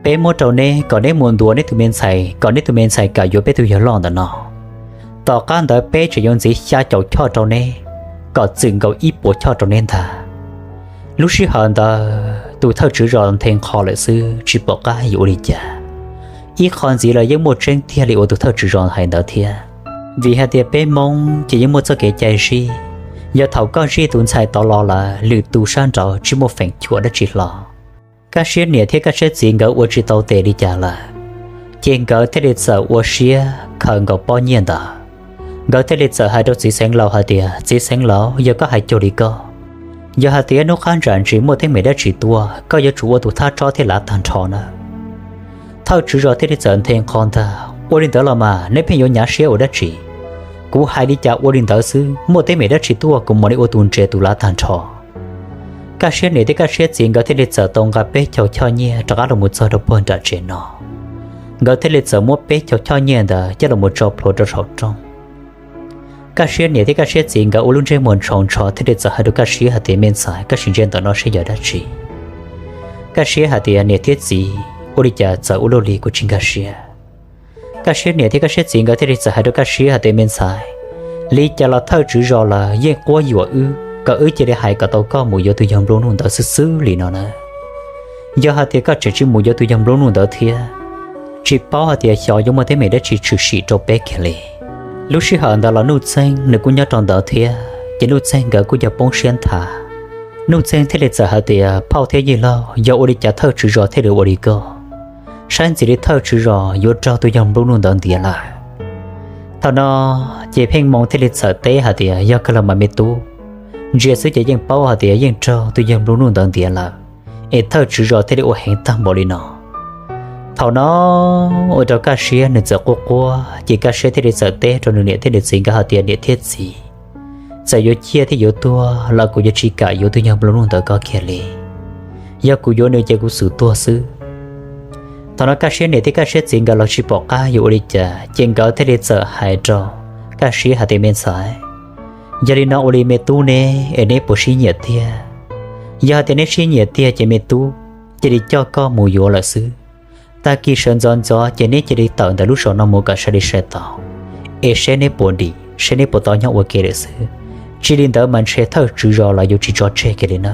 peb muab rau neb kom neb mus ntuas neb tus me ntxhais, kom neb tus me ntxhais kam yuav peb tus yawg loj ntawm no. Tom qab ntawd peb tseem yuav ntxiv xya caum choj rau neb, kom txwm nkaus ib puas choj rau neb ntag. Lub sij hawm ntawd tus thawj tswv zos nthe nqho lawm xwb, tsis pom qab yuav ua li cas. Ib qho ntxiv los yeej muaj tseeb tiag li uas tus thawj tswv zos hais ntawd thiab. Vim hais tias peb Hmoob ces yeej muaj txoj kev cai zij, yog thaum koj zij tus ntxhais tod los lawm, lwm tus sab nraud tsis muaj feem xyuam dab tsi hlo. Kaj Siab niam thiab Kaj Siab txiv nkawd ua tsis tau tes li cas lawm, ces nkawd thiaj li txawm ua siab khaws nkaus pob nyiaj ntawd. Nkawd thiaj li txawm hais rau txiv xeev laus hais tias, Txiv xeev laus, yog koj hais cuag li koj, yog hais tias hnub qab ntsam ntsis muaj teeb meem dab tsi tuaj, koj yuav tsum ua tus thab tsob thiab lav tag nrho na. Thawj tswv zos thiaj li txawm nthe nqho ntag, Ua li ntawd los mas neb pheej yuav nyav siab ua dab tsi? Kuv hais li cas ua li ntawd xwb, muaj teeb meem dab tsi tuaj kuv mam li ua tus ntse tus lav tag nrho. Kaj Siab niam thiab Kaj Siab txiv nkawd thiaj li txawm tau nqa peb caug choj nyiaj rov qab los mus txog rau puag nram tsev no. Nkawd thiaj li txawm muab peb caug choj nyiaj ntawd coj los mus tso plhuav rau saum rooj. Kaj Siab niam thiab Kaj Siab txiv nkawd ua lub ntsej muag ntshaus ntsho thiaj li txawm hais rau Kaj Siab hais tias, Me ntxhais, koj sim ntsia ntawm no seb yog dab tsi? Kaj Siab hais tias, Niam thiab txiv, ua li cas txawm ua luaj li kuv tsis nkag siab. Kaj Siab niam thiab Kaj Siab txiv nkawd thiaj li txawm hais rau Kaj Siab hais tias, Me ntxhais, li cas los thawj tswv zos lawv yeej quab yuam wb kom wb cia li hais kom tau koj mus yuav tus yawg nplua nuj ntawd xwb xwb li no na. Yog hais tias koj tseem tsis mus yuav tus yawg nplua nuj ntawd thiab, tsis paub hais tias xyov yuav muaj teeb meem dab tsi tshwm sim rau peb kiag li. Lub sij hawm ntawd los Nuj Txeeg nws kuj nyob rau ntawd thiab, ces Nuj Txeeg nkawd kuj yog poob siab nthav. Nuj Txeeg thiaj li txawm hais tias, Phauj thiab yij laug, yog ua li cas thawj tswv zos thiaj li ua li ko? Saib ntxim li thawj tswv zos yuav raug tus yawg nplua nuj ntawd ntiav lawm. Thaum no ces Pheej Moo thiaj li txawm teb hais tias, Yog kawg los mas me tub, ntsia xwb ces yeej paub hais tias yeej raug tus yawg nplua nuj ntawd ntiav lawm, es thawj tswv zos thiaj li ua heev tag npaum li no. Thaum no ua rau Kaj Siab nws txawm quaj quaj, ces Kaj Siab thiaj li txawm teb rau nws niam thiab nws txiv nkawd hais tias, Niam thiab txiv, txawm yuav ciaj thiab yuav tuag los kuv yuav tsis kam yuav tus yawg nplua nuj ntawd ko kiag li. Yog kuv yuav nws ces kuv xum tuag xwb. Thaum no Kaj Siab niam thiab Kaj Siab txiv nkawd los tsis pom qab yuav ua li cas, ces nkawd thiaj li txawm hais rau Kaj Siab hais tias, Me ntxhais, yog li no ua li me tub ne, es neb puas sib nyiam tiag? Yog hais tias neb sib nyiam tiag ces me tub, cia li coj koj mus yuav lawm xwb. Tag kis sawv ntxov ntxov ces neb cia li tawm ntawm lub zos no mus kom sai li sai tau, es seb neb puas dim, seb neb puas tau nyob ua ke lawm xwb. Tsis li ntawd mas ntshe thawj tswv zos los yuav tsis tso tseg kiag li na.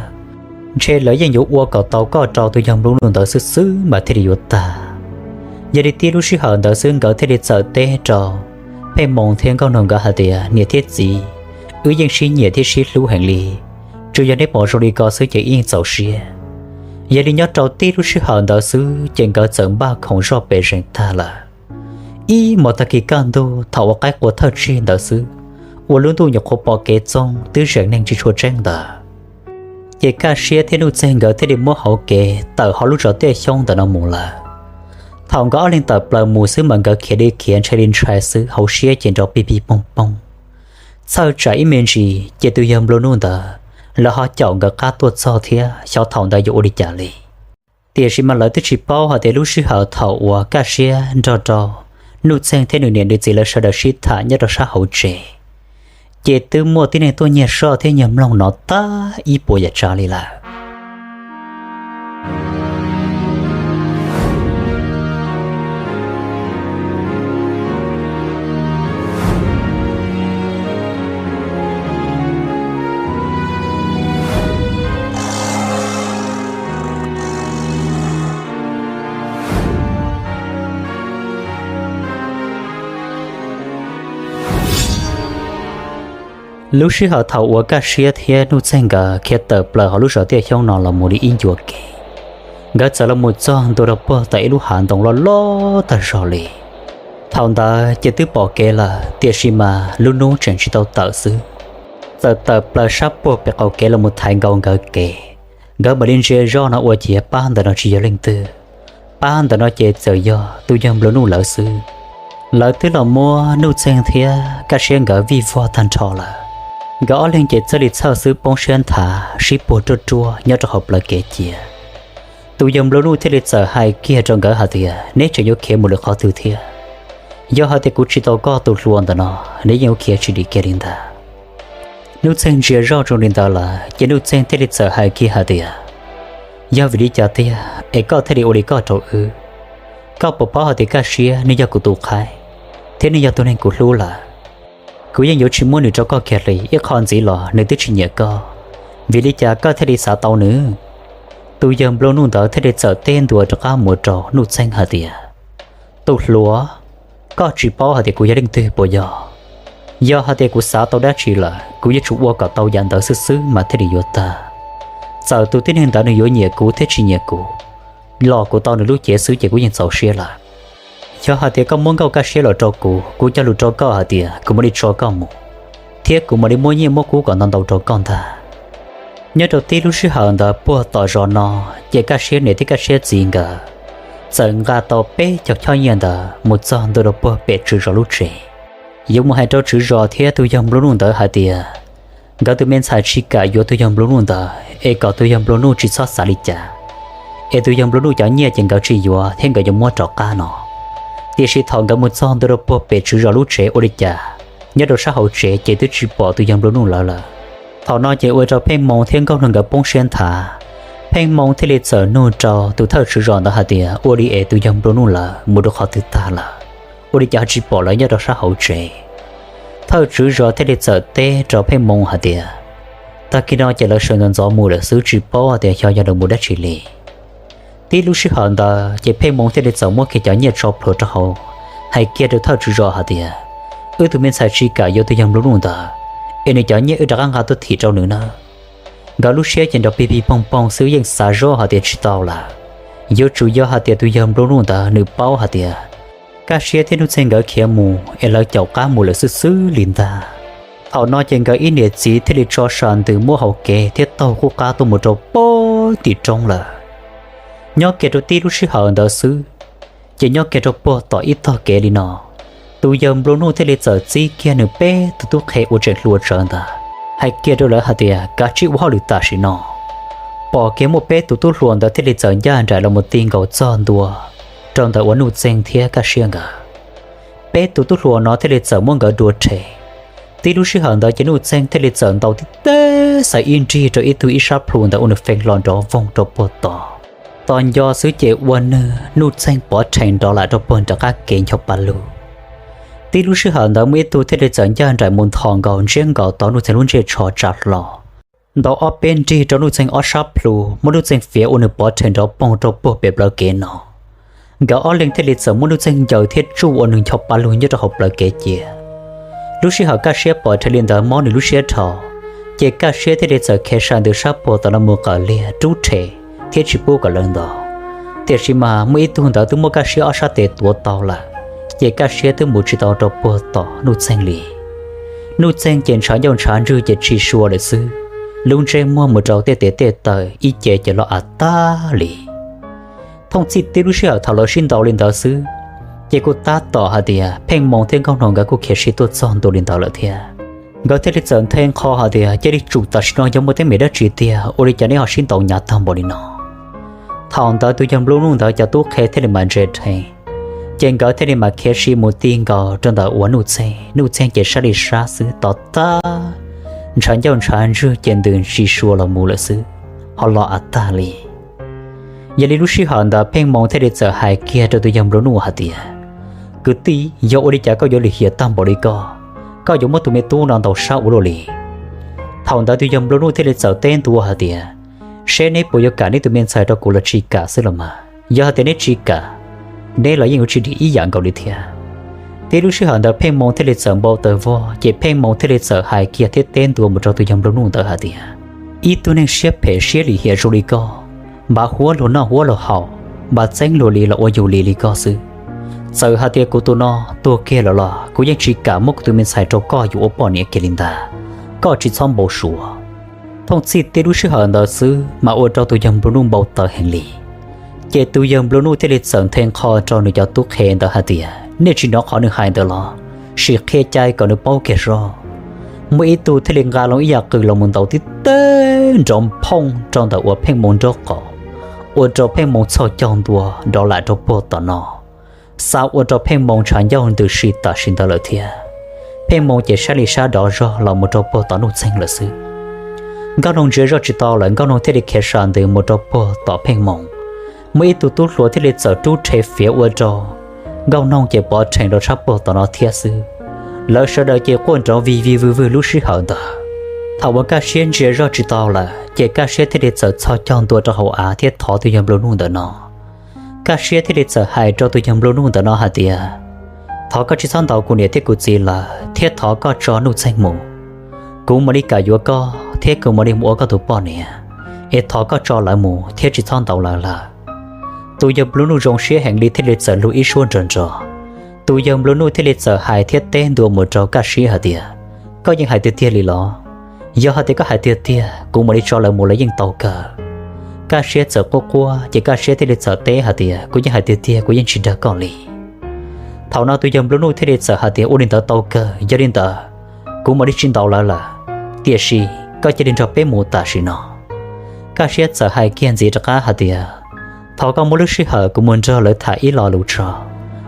Ntshe lawv yeej yuav ua kom tau koj rau tus yawg nplua nuj ntawd xwb xwb mas thiaj li yuav tag. Yog li tib lub sij hawm ntawd xwb nkawd thiaj li txawm teb rau Pheej Moo thiab Nkauj Noog nkawd hais tias, Niam thiab txiv, wb yeej sib nyiam thiab sib hlub heev li. Tsuas yog neb pom zoo li ko xwb ces wb yeej txaus siab. Yog li nyob rau tib lub sij hawm ntawd xwb ces nkawd txawm npaj khoom zoj pem zees tag lawm. Ib hmos tag kis kaj ntug thaum uas qaib qua thawj tsig ntawd xwb, uas lub ntuj nyuam qhuav pom kev txoog twb zeem neeg tsis tshua tseeb ntawd, ces Kaj Siab thiab Nuj Txeeg nkawd thiaj li muab hauv kev tawm hauv lub zos Tiaj Xyoob ntawm no mus lawm. Thaum nkawd ob leeg tawm plaws mus xwb mas nkawd khiav li khiav ntshai li ntshai xwb, hauv siab ces nrov pig pig poog poog. Txhawj tsam ib me ntsis ces tus yawg nplua nuj ntawd lawv ho caum nkawd qab tuaj txog thiab xyov thaum ntawd yuav ua li cas li. Tiam sis mas lawv twb tsis paub hais tias lub sij hawm thaum uas Kaj Siab nrog rau Nuj Txeeg thiab nws niam nws txiv lawv sawv daws sib tham nyob rau sab hauv tsev, ces twb muaj tib neeg tuaj nyiag soj thiab nyiag mloog no tag ib puas yam tsav li lawm. Lub sij hawm thaum uas Kaj Siab thiab Nuj Txeeg nkawd khiav tawm plaws hauv lub zos Tiaj Xyoob no los mus li ib ncua kev, nkawd txawm los mus txog ntua rau puag tom ib lub hav ntoo loj loj tag zog li. Thaum ntawd ces twb pom kev lawm, tiam sis mas lub hnub tseem tsis tau tawm xwb, txawm tawm plaws sab puag pem qaum kev los mus thaiv nkaus nkawd kev, nkawd mam li ntsia zoj no ua ciav pab ntawm no tsis yog leej twg. Pab ntawm no ces txawm yog tus yawg Nplua Nuj lawv xwb. Lawv twb los muab Nuj Txeeg thiab Kaj Siab nkawd vij vog tag nrho lawm. Nkawd ob leeg ces txawj li txhawj xwb poob siab nthav sib puag ruaj ruaj nyob rau hauv plawv kev cia. Tus yawg Nplua Nuj thiaj li txawm hais kiag rau nkawd hais tias, neb tseem yuav khiav mus lwm qhov twg thiab? Yog hais tias kuv tsis tau koj tus hluas ntawm no, neb yeej yuav khiav tsis dim kiag li ntag. Nuj Txeeg ntsia zoj zoo li ntawd lawm ces Nuj Txeeg thiaj li txawm hais kiag hais tias, yog vim li cas tiag es koj thiaj li ua li koj rau wb? Koj puas paub hais tias Kaj Siab nws yog kuv tus qhaib, thiab nws yog tus neeg kuv hlub lawm? Kuv yeej yuav tsis muab nws rau koj kiag li, ib qho ntxiv los nws twb tsis nyiam koj, vim li cas koj thiaj li xav tau nws? Tus yawg Nplua Nuj ntawd thiaj li txawm teb ntua rov qab mus rau Nuj Txeeg hais tias, tus hluas, koj tsis paub hais tias kuv yog leej twg puas yog? Yog hais tias kuv xav tau dab tsi lawm, kuv yuav tsum ua kom tau yam ntawd xwb xwb mas thiaj li yuav tag. Txawm tus tib neeg ntawd nws yuav nyiam kuv thiab tsis nyiam kuv, los kuv tau nws lub cev xwb ces kuv yeej txaus siab lawm. Yog hais tias koj muab Nkauj Kaj Siab los rau kuv, kuv cog lus rau koj hais tias kuv mam li tso koj mus, thiab kuv mam li muab nyiaj muab kub kom ntau ntau rau koj ntag. Nyob rau tib lub sij hawm ntawd puag tom zos no, ces Kaj Siab niam thiab Kaj Siab txiv nkawd txawm nqa tau peb caug choj nyiaj ntawd mus txog ntua rau puag pem tswv zos lub tsev. Yuav mus hais rau tswv zos thiab tus yawg Nplua Nuj ntawd hais tias, nkawd tus me ntxhais tsis kam yuav tus yawg Nplua Nuj ntawd es kom tus yawg Nplua Nuj tsis txhob xav li cas, es tus yawg Nplua Nuj cov nyiaj ces nkawd tsis yuav thiab nkawd yuav muab rov qab no. Tiam sis thaum nkawd mus txog ntua rau puag pem tswv zos lub tsev ua li cas, nyob rau sab hauv tsev ces twb tsis pom tus yawg Nplua Nuj lawv lawm. Thaum no ces ua rau Pheej Moo thiab Nkauj Nuj nkawd poob siab nthav. Pheej Moo thiaj li txawm nug rau tus thawj tswv zos ntawd hais tias, ua li es tus yawg Nplua Nuj lawv mus rau qhov twg tag lawm, ua li cas ho tsis pom lawv nyob rau sab hauv tsev? Thawj tswv zos thiaj li txawm teb rau Pheej Moo hais tias, tag kis no ces lawv sawv ntxov ntxov mus lawm xwb, tsis paub hais tias xyov yog lawv mus dab tsi li. Tib lub sij hawm ntawd ces Pheej Moo thiaj li txawm muab kiag cov nyiaj tso plhuav rau hauv, hais kiag rau thawj tswv zos hais tias, wb tus me ntxhais tsis kam yuav tus yawg Nplua Nuj ntawd, es nws cov nyiaj wb rov qab nqa tuaj thim rau nws nawb. Nkawd lub siab ces nrov pig pig poog poog xwb, yeej xav zoj hais tias tsis tau lawm. Yuav tsum yog hais tias tus yawg Nplua Nuj ntawd nws paub hais tias Kaj Siab thiab Nuj Txeeg nkawd khiav mus es lawv caum qab mus lawm xwb xwb li ntag. Thaum no ces nkawd ib niam txiv thiaj li tso sam ntws muab hau kev thiab taug qub qab tuaj mus rau puag tim roob lawm. Nyob kiag rau tib lub sij hawm ntawd xwb, ces nyob kiag rau puag tom ib tog kev li no, tus yawg Nplua Nuj thiaj li txawm txib kiag nws peb tus tub qhe uas tseem hluas tsawv ntawd, hais kiag rau lawv hais tias, kav tsij ua hauj lwm tam sim no. Pom kiag muaj peb tus tub hluas ntawd thiaj li txawm ncaj nraim los mus ti nkaus txog ntua rau ntawm uas Nuj Txeeg thiab Kaj Siab nkawd. Peb tus tub hluas no thiaj li txawm muab nkawd dua rhe. Tib lub sij hawm ntawd ces Nuj Txeeg thiaj li txawm ntaus tib teb xaiv ib nrig rau ib tug ib sab plhu ntawd ua nws feeb hlo nrov voog rau puag tod. Tos nco xwb ces ua nws Nuj Txeeg pov rhe nrov lawm rau puag nram qab kev ncho pa lug. Tib lub sij hawm ntawd muaj ib tug thiaj li txawm ncaj nraim mus nthos nkaus ntsiab nkaus tau Nuj Txeeg lub ntsej tsho tsa hlo, ntaus ob peb nrig rau Nuj Txeeg ob sab plhu, muab Nuj Txeeg fiav ua nws pov rhe nrov poog rau puag pem plawv kev no. Nkawd ob leeg thiaj li txawm muab Nuj Txeeg ncaws thiab tsuj ua nws ncho pa lug nyob rau hauv plawv kev cia. Lub sij hawm Kaj Siab pom rhe li ntawd mob nws lub siab dhau, ces Kaj Siab thiaj li txawm khiav sai ntws sab puag tom no mus qawm liag rub rhe thiab tsis pub kom lawv ntaus. Tiam sis mas muaj ib tug ntawd twb muab Kaj Siab ob sab tes tuav tau lawm, ces Kaj Siab twb mus tsis tau rau puag tom Nuj Txeeg li. Nuj Txeeg ces ntshav ncauj ntshav ntswg ces tsis sua lawm xwb, lub ntsej muag mus rau tej tes tej taw ib ce ces loj av tag li. Thooj txhij tib lub sij hawm thaum lawv sib ntaus li ntawd xwb, ces kuj tab tom hais tias Pheej Moo thiab Nkauj Nuj nkawd kuj khiav sib tuaj txog ntua li ntawd lawm thiab. Nkawd thiaj li txawm nthe nqho hais tias, cia li tsum tam sim no yog muaj teeb meem dab tsi tiag ua li cas neb ho sib ntaus hnyav tag npaum li no. Thaum ntawd tus yawg Nplua Nuj ntawd cov tub qhe thiaj li mam ntse rhe, Ces nkawd thiaj li mas khiav si mus ti nkaus rau ntawm uas Nuj Txeeg. Nuj Txeeg ces sab li sab xwb, tov tag ntshav ncauj ntshav ntswg ces ntws ntsis sua los mus lawm xwb, ho los av tag li. Yog li lub sij hawm ntawd Pheej Moo thiaj li txawm hais kiag rau tus yawg Nplua Nuj hais tias, Kwv tij, yog ua li cas koj yuav lim hiam tag npaum li koj? Koj yuav muab tus me tub no ntaus sab ua luaj li? Thaum ntawd tus yawg Nplua Nuj thiaj li txawm teb ntua hais tias, Seb neb puas yuav kam neb tus me ntxhais rau kuv los tsis kam xwb los mas. Yog hais tias neb tsis kam, neb los yeej yuav tsis dim ib yam nkaus li thiab. Tib lub sij hawm ntawd Pheej Moo thiaj li txawm npau taws vog, ces Pheej Moo thiaj li txawm hais kiag thiab teb ntua mus rau tus yawg Nplua Nuj ntawd hais tias, Ib tug neeg siab phem siab lim hiam zoo li koj, npam huab luag noj huab luag haus, npam txeeb luag li los ua yus li li koj xwb. Txawm hais tias kuv tus no tuag kiag lawm los kuv yeej tsis kam muab kuv tus me ntxhais rau koj yuav ua poj niam kiag li ntag. Koj tsis txhob npau suav. Thooj txhij tib lub sij hawm ntawd xwb mas ua rau tus yawg Nplua Nuj npau taws heev li. Ces tus yawg Nplua Nuj thiaj li txawm nthe nqho rau nws cov tub qhe ntawd hais tias, Nej tsis hnov qhov nws hais ntawd los? Sim qhia cai kom nws paub kiag zoj. Muaj ib tug thiaj li nqa loo ib yam qws los mus ntaus tib teg nrov phooj rau ntawm uas Pheej Moo nraub qaum, ua rau Pheej Moo txhoj caug ntua dov lam rau puag tom no, xa ua rau Pheej Moo ntshav ncauj ntws si tam sim ntawd lawm thiab. Pheej Moo ces sab li sab dov zog los mus rau puag tom Nuj Txeeg lawm xwb. Nkauj Noog ntsia zoj tsis tau lawm, Nkauj Noog thiaj li khiav sa ntws mus rau puag tom Pheej Moo. Muaj ib tug tub hluas thiaj li txawm rub rhe fiav ua rau Nkauj Noog ces pov rhees rau tshab puag tom no thiab xwb. Lawv sawv daws ces quaj nrov vig vig vwg vwg lub sij hawm ntawd. Thaum uas Kaj Siab ntsia zoj tsis tau lawm ces Kaj Siab thiaj li txawm txhoj caug ntua rau hauv av thiab thov tus yawg Nplua Nuj ntawm no. Kaj Siab thiaj li txawm hais rau tus yawg Nplua Nuj ntawm no hais tias, Thov koj tsis txhob ntaus kuv niam thiab kuv txiv lawm, thiab thov koj tso Nuj Txeeg mus. Kuv mam li kam yuav koj thiab kuv mam li mus ua koj tus poj niam, es thov koj tso lawv mus thiab tsis txhob ntaus lawv lawm. Tus yawg Nplua Nuj zoo siab heev li thiaj li txawm lug ib suab nrov nrov. Tus yawg Nplua Nuj thiaj li txawm hais thiab teb ntua mus rau Kaj Siab hais tias, Koj yeej hais tiag tiag li los? Yog hais tias koj hais tiag tiag, kuv mam li tso lawv mus los yeej tau kawg. Kaj Siab txawm quaj quaj ces Kaj Siab thiaj li txawm teb hais tias, Kuv yeej hais tiag tiag, kuv yeej tsis dag koj li. Thaum no tus yawg Nplua Nuj thiaj li txawm hais tias, Ua li ntawd tau kawg, yog li ntawd kuv mam li tsis ntaus lawv lawm, tiam sis koj cia li nrog peb mus tam sim no. Kaj Siab txawm hais kiag ntxiv rov qab hais tias, Thov koj muab lub sij hawm kuv mus nrog lawv tham ib lo lus tso,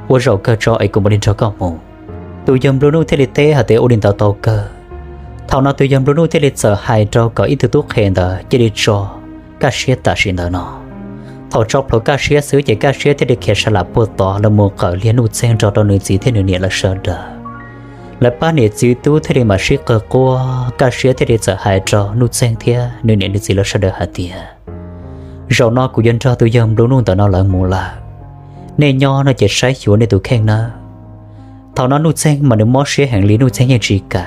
ua zaum kawg tso es kuv mam li nrog koj mus. Tus yawg Nplua Nuj thiaj li teb hais tias, Ua li ntawd tau kawg. Thaum no tus yawg Nplua Nuj thiaj li txawm hais rau kom ib tug tub qhe ntawd cia li tso Kaj Siab tam sim ntawd no. Thaum tso plhuav Kaj Siab xwb ces Kaj Siab thiaj li khiav sa lam puag tod los mus qawm liag Nuj Txeeg nrog rau nws txiv thiab nws niam lawv sawv daws. Lawv pab niam txiv tub thiaj li mam sib qawg quaj, Kaj Siab thiaj li txawm hais rau Nuj Txeeg thiab nws niam nws txiv lawv sawv daws hais tias, Zaum no kuv yuav nrog tus yawg Nplua Nuj ntawm no lawv mus lawm. Nej nyob no ces saib xyuas nej tus kheej nawb. Thaum no Nuj Txeeg mas nws mob siab heev li, Nuj Txeeg yeej tsis kam.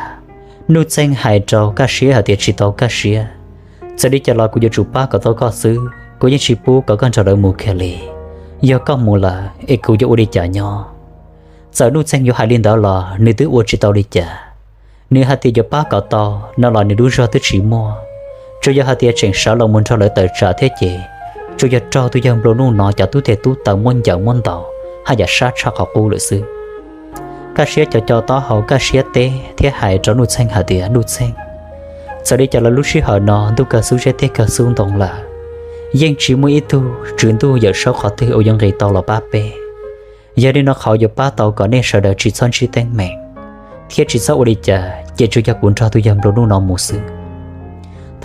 Nuj Txeeg hais rau Kaj Siab hais tias, Tsis tau Kaj Siab, txawm li cas los kuv yuav tsum pab kom tau koj xwb, kuv yeej tsis pub kom koj nrog lawv mus kiag li. Yog koj mus lawm es kuv yuav ua li cas nyob? Txawm Nuj Txeeg yuav hais li ntawd los nws twb ua tsis tau li cas. Nws hais tias yuav pab kom tau no los nws lub zog twb tsis muaj, tsuas yog hais tias tseem sawv los mus nrog lawv tawm tsam thiab ces tsuas yog raug tus yawg Nplua Nuj no cov tub tes tub taw muab ncaws muab ntaus haj yam sab tshaj qhov qub lawm xwb. Kaj Siab co co taub hau, Kaj Siab teb thiab hais rau Nuj Txeeg hais tias, Nuj Txeeg, txawm li cas los lub sij hawm no ntuj kawg xub zeb teb kawg xub ntoo lawm, yeej tsis muaj ib tug tswv ntuj yawm saub qhov twg uas yuav nqis tau los pab peb. Yog li no qhov yuav pab tau kom nej sawv daws tsis txhob ntsib teeb meem thiab tsis txhob ua li cas ces tsuas yog kuv nrog tus yawg Nplua Nuj no mus xwb.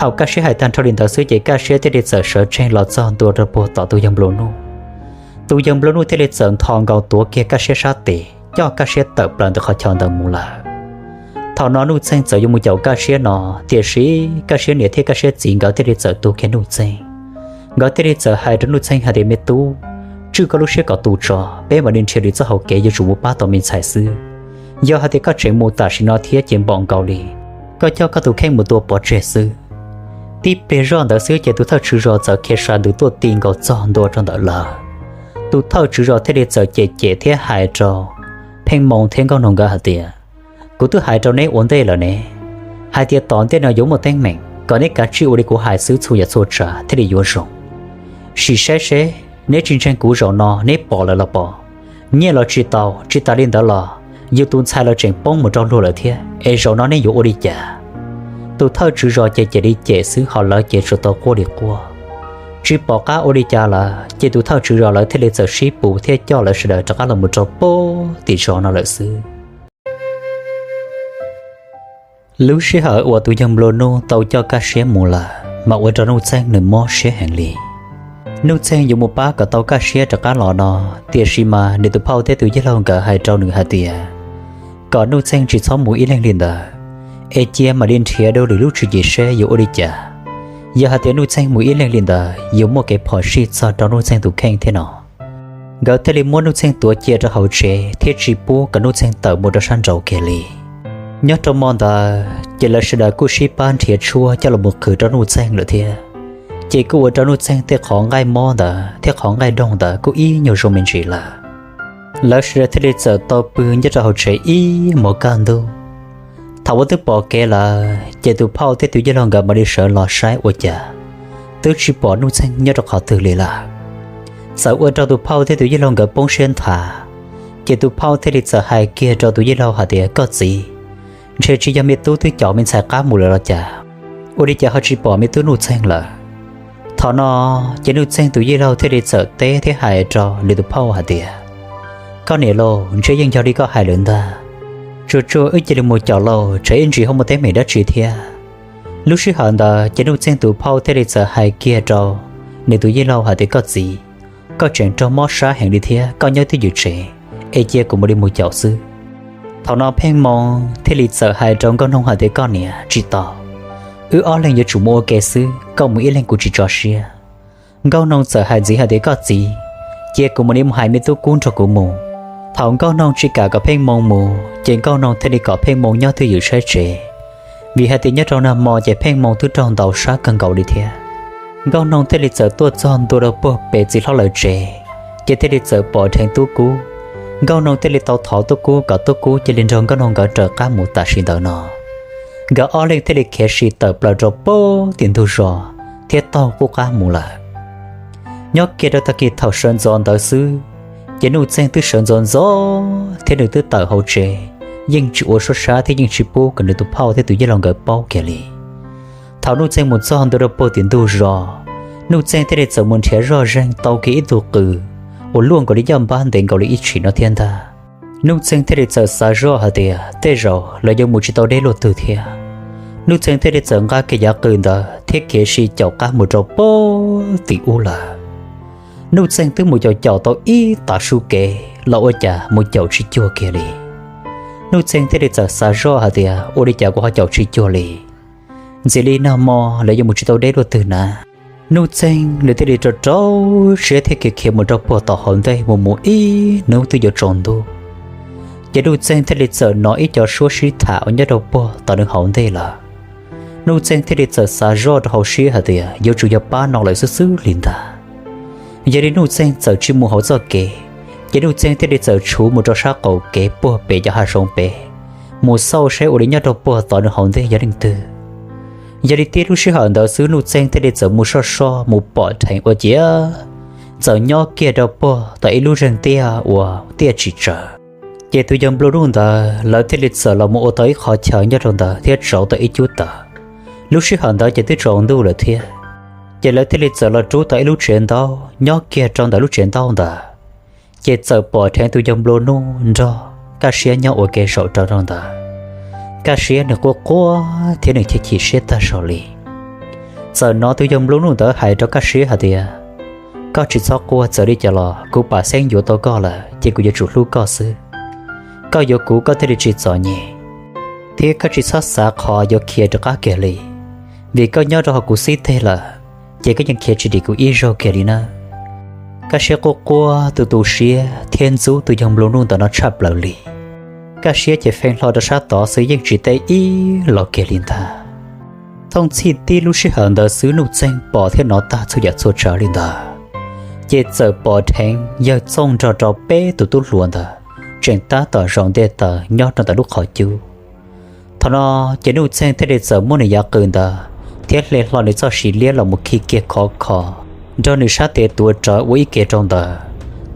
Thaum Kaj Siab hais tag nrho li ntawd xwb ces Kaj Siab thiaj li txawm sawv tsees los txog ntua rau puag tom tus yawg Nplua Nuj. Tus yawg Nplua Nuj thiaj li txawm ntho nkaus tuav kiag Kaj Siab sab tes coj Kaj Siab tawm plaws ntawm qhov chaw ntawd mus lawm. Thaum no Nuj Txeeg txawm yuav mus caum Kaj Siab no, tiam sis Kaj Siab niam thiab Kaj Siab txiv nkawd thiaj li txawm tu kiag Nuj Txeeg. Nkawd thiaj li txawm hais rau Nuj Txeeg hais tias, Me tub, tswj koj lub siab kom tu tso, peb mam li nrhiav lwm txoj hauv kev yuav tsum mus pab tau me ntxhais xwb. Yog hais tias koj tseem mus tam sim no thiab ces npaum nkaus li koj coj koj tus kheej mus tua pov tseg xwb. Tib pliag zoj ntawd xwb ces tus thawj tswv zos txawm khiav sa ntws tuaj ti nkaus txog ntua rau ntawm lawv. Tus thawj tswv zos thiaj li txawm cem cem thiab hais rau Pheej Moo thiab Nkauj Noog nkawd hais tias, Kuv twb hais rau neb ua ntej lawm ne, hais tias tom ntej no yuav muaj teeb meem, kom neb kav tsij ua li kuv hais xwb, txhua yam txhua tsav thiaj li yuav zoo. Sim saib seb neb tsis ntseeg kuv zaum no neb pom lawm los pom. Nyiaj los tsis tau, tsis tas li ntawd los yus tus ntxhais los tseem poob mus rau luag lawm thiab, es zaum no neb yuav ua li cas? Tus thawj tswv zos ces cem li cem xwb, ho lawv ces tsuas tau quaj li quaj. Tsis pom qab ua li cas lawm ces tus thawj tswv zos lawv thiaj li txawm sib pus thiab coj lawv sawv daws rov qab los mus rau pem tim zos no lawm xwb. Lub sij hawm uas tus yawg nplua nuj tau coj Kaj Siab mus lawm mas ua rau Nuj Txeeg nws mob siab heev li. Nuj Txeeg yuav mus pab kom tau Kaj Siab rov qab los no, tiam sis mas nws tus phauj thiab tus yawg laug nkawd hais rau nws hais tias kom Nuj Txeeg tsis txhob mus ib leeg li ntawd, es cia mam li nrhiav dua lwm lub tswv yim seb yuav ua li cas. Yog hais tias Nuj Txeeg mus ib leeg li ntawd yuav muaj kev phom sij txog rau Nuj Txeeg tus kheej thiab no. Nkawd thiaj li muab Nuj Txeeg tuav cia rau hauv tsev thiab tsis pub kom Nuj Txeeg tawm mus rau sab nraud kiag li. Nyob rau hmo ntawd ces lawv sawv daws kuj sib pab nrhiav tshuaj coj los mus qhwv rau Nuj Txeeg lawm thiab. Ces kuj ua rau Nuj Txeeg tej qhov nqaij mob ntawd thiab qhov nqaij doog ntawd kuj ib nyuag zoo me ntsis lawm. Lawv sawv daws thiaj li txawm tau pw nyob rau hauv tsev ib hmos kaj ntug. Thaum uas twb pom kev lawm ces tus phauj thiab tus yawg laug nkawd mam li sawv los saib ua cas twb tsis pom Nuj Txeeg nyob rau qhov twg li lawm. Txawm ua rau tus phauj thiab tus yawg laug nkawd poob siab nthav, ces tus phauj thiaj li txawm hais kiag rau tus yawg laug hais tias, koj txiv, ntshe tsis yog me tub twb caum me ntxhais qab mus lawm los cas, ua li cas ho tsis pom me tub Nuj Txeeg lawm. Thaum no ces Nuj Txeeg tus yawg laug thiaj li txawm teb thiab hais rau nws tus phauj hais tias, koj niam lauj, ntshe yeej yog li koj hais lawm ntag. Tsuag tsuag wb cia li mus caum lauj, tsam ib ntsis ho muaj teeb meem dab tsi thiab. Lub sij hawm ntawd ces Nuj Txeeg tus phauj thiaj li txawm hais kiag rau nws tus yawg laug hais tias, koj txiv, koj tseem raug mob sab heev li thiab, koj nyob twj ywm tsev, es cia kuv mam li mus caum xwb. Thaum no Pheej Moo thiaj li txawm hais rau Nkauj Noog hais tias, koj niam, tsis tau, wb ob leeg yuav tsum mus ua ke xwb, koj mus ib leeg kuv tsis tso siab. Nkauj Noog txawm hais ntxiv hais tias, koj txiv, cia kuv mam li mus hais me tub Kub nrog kuv mus. Thaum Nkauj Noog tsis kam kom Pheej Moo mus ces Nkauj Noog thiaj li kom Pheej Moo nyob twj ywm saib tsev, vim hais tias nyob rau nag hmo ces Pheej Moo twb raug ntaus sab kawg nkaus li thiab. Nkauj Noog thiaj li txawm tuaj txog ntua rau puag pem txiv hlob lawv tsev, ces thiaj li txawm pom dheev tub Kub. Nkauj Noog thiaj li tau thov tub Kub kom tub Kub cia li nrog Nkauj Noog nkawd raws qab mus tam sim ntawd no. Nkawd ob leeg thiaj li khiav sim tawm plaws rau puag tim ntug zos thiab taug qub qab mus lawm. Nyob kiag rau tag kis thaum sawv ntxov ntawd xwb, ces Nuj Txeeg twb sawv ntxov ntxov thiab nws twb tawm hauv tsev, yeej tsis ua suab sab thiab yeej tsis pub kom nws tus phauj thiab tus yawg laug nkawd paub kiag li. Thaum Nuj Txeeg mus txog ntua rau puag tim ntug zos, Nuj Txeeg thiaj li txawm mus nrhiav zoj zeeg tau kiag ib tug qws uas luaj nkaus li yaj npab ntev nkaus li ib tshim no thiab ntag. Nuj Txeeg thiaj li txawm xav zoj hais tias tej zaum lawv yuav mus tsis tau deb luaj twg thiab. Nuj Txeeg thiaj li txawm nqa kiag yav qws ntawd thiab khiav sim caum qab mus rau puag tim ub lawm. Nuj Txeeg twb mus caum caum tau ib tav su kev los ua cas mus caum tsis cuag kiag li. Nuj Txeeg thiaj li txawm xav zoj hais tias ua li cas kuv ho caum tsis cuag li. Ntxim li nag hmo lawv yuav mus tsis tau deb luaj twg na. Nuj Txeeg nws thiaj li rau rau siab thiab khiav khiav mus rau puag tom hauv ntej mus mus ib hnub twb yuav tsaus ntuj. Ces Nuj Txeeg thiaj li txawm hnov ib co suab sib tham uas nyob rau puag tom nws hauv ntej lawm. Nuj Txeeg thiaj li txawm xav zoj rau hauv siab hais tias yuav tsum yog pab no lawm xwb xwb li ntag. Yog li Nuj Txeeg txawm tsis mus hauv txoj kev, ces Nuj Txeeg thiaj li txawm tshuv mus rau sab qaum kev puag pem cov hav zoov pem, mus xauj saib ua li nyob rau puag tom nws hauv ntej yog leej twg. Yog li tib lub sij hawm ntawd xwb Nuj Txeeg thiaj li txawm mus soj soj mus pom dheev ua ciav txawm nyob kiag rau puag tom ib lub zeeg tiaj uas tiaj tsis tsawv. Ces tus yawg nplua nuj ntawd lawv thiaj li txawm los mus ua tau ib qhov chaw nyob rau ntawd thiab tsauv tau ib cub taws. Lub sij hawm ntawd ces twb tsaus ntuj lawm thiab, ces lawv thiaj li txawm los rub tau ib lub tsev ntaub nyob kiag rau ntawm lub tsev ntaub ntawd. Ces txawm pom dheev tus yawg nplua nuj nrog Kaj Siab nyob ua ke saum rau rau ntawd. Kaj Siab nws quaj quaj thiab nws chim chim siab tag zog li. Txawm hnov tus yawg nplua nuj ntawd hais rau Kaj Siab hais tias, koj tsis txhob quaj, txawm li cas los kuv pam xeeb yuav tau koj lawm ces kuv yuav tsum hlub koj xwb. Koj yuav kuv koj thiaj li tsis txom nyem, thiab koj tsis txhob xav qhov yuav khiav rov qab kiag li, vim koj nyob rau hauv kuv xib teg lawm, ces koj yeej khiav tsis dim kuv ib zaug kiag li nawb. Kaj Siab quaj quaj tu tu siab thiab ntxub tus yawg nplua nuj ntawm no tshaj plaws li. Kaj Siab ces feej hlo rau sab tod xwb yeej tsis teb ib los kiag li ntag. Thooj txhij tib lub sij hawm ntawd xwb Nuj Txeeg pom thiab hnov tag txhua yam txhua tsav li ntawd, ces txawm pom dheev yawg Txooj nrog rau peb tus tub hluas ntawd tseem tab tom zaum nte taws nyob rau ntawm lub qhov cub. Thaum no ces Nuj Txeeg thiaj li txawm muab nws yav qws ntawd thiab hle hlo nws txoj siv liab los mus khi kiag khov kho nrog nws sab tes tuav rawv ua ib ke rau ntawd,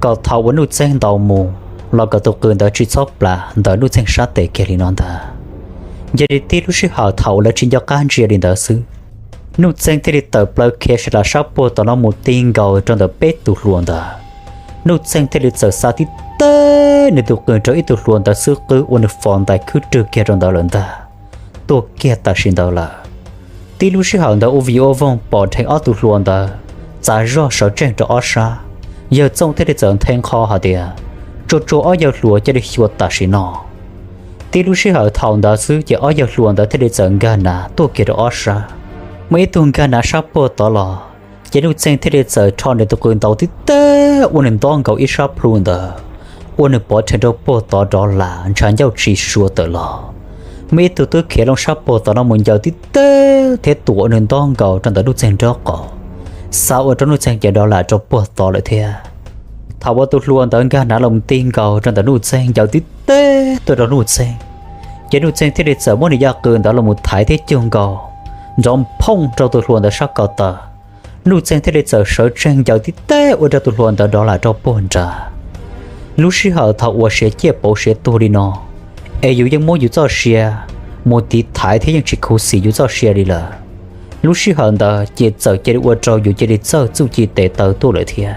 kom thaum uas Nuj Txeeg ntaus mus los kom tus qws ntawd tsis txhob plam ntawm Nuj Txeeg sab tes kiag li no ntag. Yog li tib lub sij hawm thaum uas lawv tsis nco qab ntsia li ntawd xwb, Nuj Txeeg thiaj li tawm plaws khiav sawv los sab puag tom no mus ti nkaus rau ntawm peb tus hluas ntawd. Nuj Txeeg thiaj li txawm xa tib teg nws tus qws rau ib tug hluas ntawd xub qwb ua nws fov ntais khwb rwg kiag rau ntawd lawm ntag, tuag kiag tam sim ntawd lawm. Tib lub sij hawm ntawd ua vij ua voog pom dheev ob tug hluas ntawd txav zog sawv tsees rau ob sab. Yawg Txooj thiaj li txawm nthe nqho hais tias, tsuag tsuag ob yawg hluas cia li xyuas tam sim no. Tib lub sij hawm thaum ntawd xwb ces ob yawg hluas ntawd thiaj li txawm nkag nav tuaj kiag rau ob sab. Muaj ib tug nkag nav sab puag tod los, ces Nuj Txeeg thiaj li txawm rho nws tus qws ntaus tib teg ua nws ntob nkaus ib sab plhu ntawd, ua nws pov rhees rau puag tod rov las ntshav ncauj tsis sua tawm los. Muaj ib tug twb khiav loo sab puag tod no mus ncaws tib teg thiab tuam ua nws ntob nkaus rau ntawm Nuj Txeeg nraub qaum, xa ua rau Nuj Txeeg ces rov las rau puag tod lawm thiab. Thaum uas tus hluas ntawd nkag nav los mus ti nkaus rau ntawm Nuj Txeeg ncaws tib teg tuaj rau Nuj Txeeg, ces Nuj Txeeg thiaj li txawm muab nws yaj qws ntawd los mus thaiv thiab cug nkaus, nrov phooj rau tus hluas ntawd sab ko taw. Nuj Txeeg thiaj li txawm sawv tsees ncaws tib teg ua rau tus hluas ntawd rov las rau puag nrad. Lub sij hawm thaum uas siav ciaj pauv siav tuag li no, es yus yeej muab yus txoj sia mus tiv thaiv thiab yeej tsis khuv xim yus txoj sia li lawm. Lub sij hawm ntawd ces txawm cia li ua rau yus cia li txawj txuj ci tes taw tuaj lawm thiab.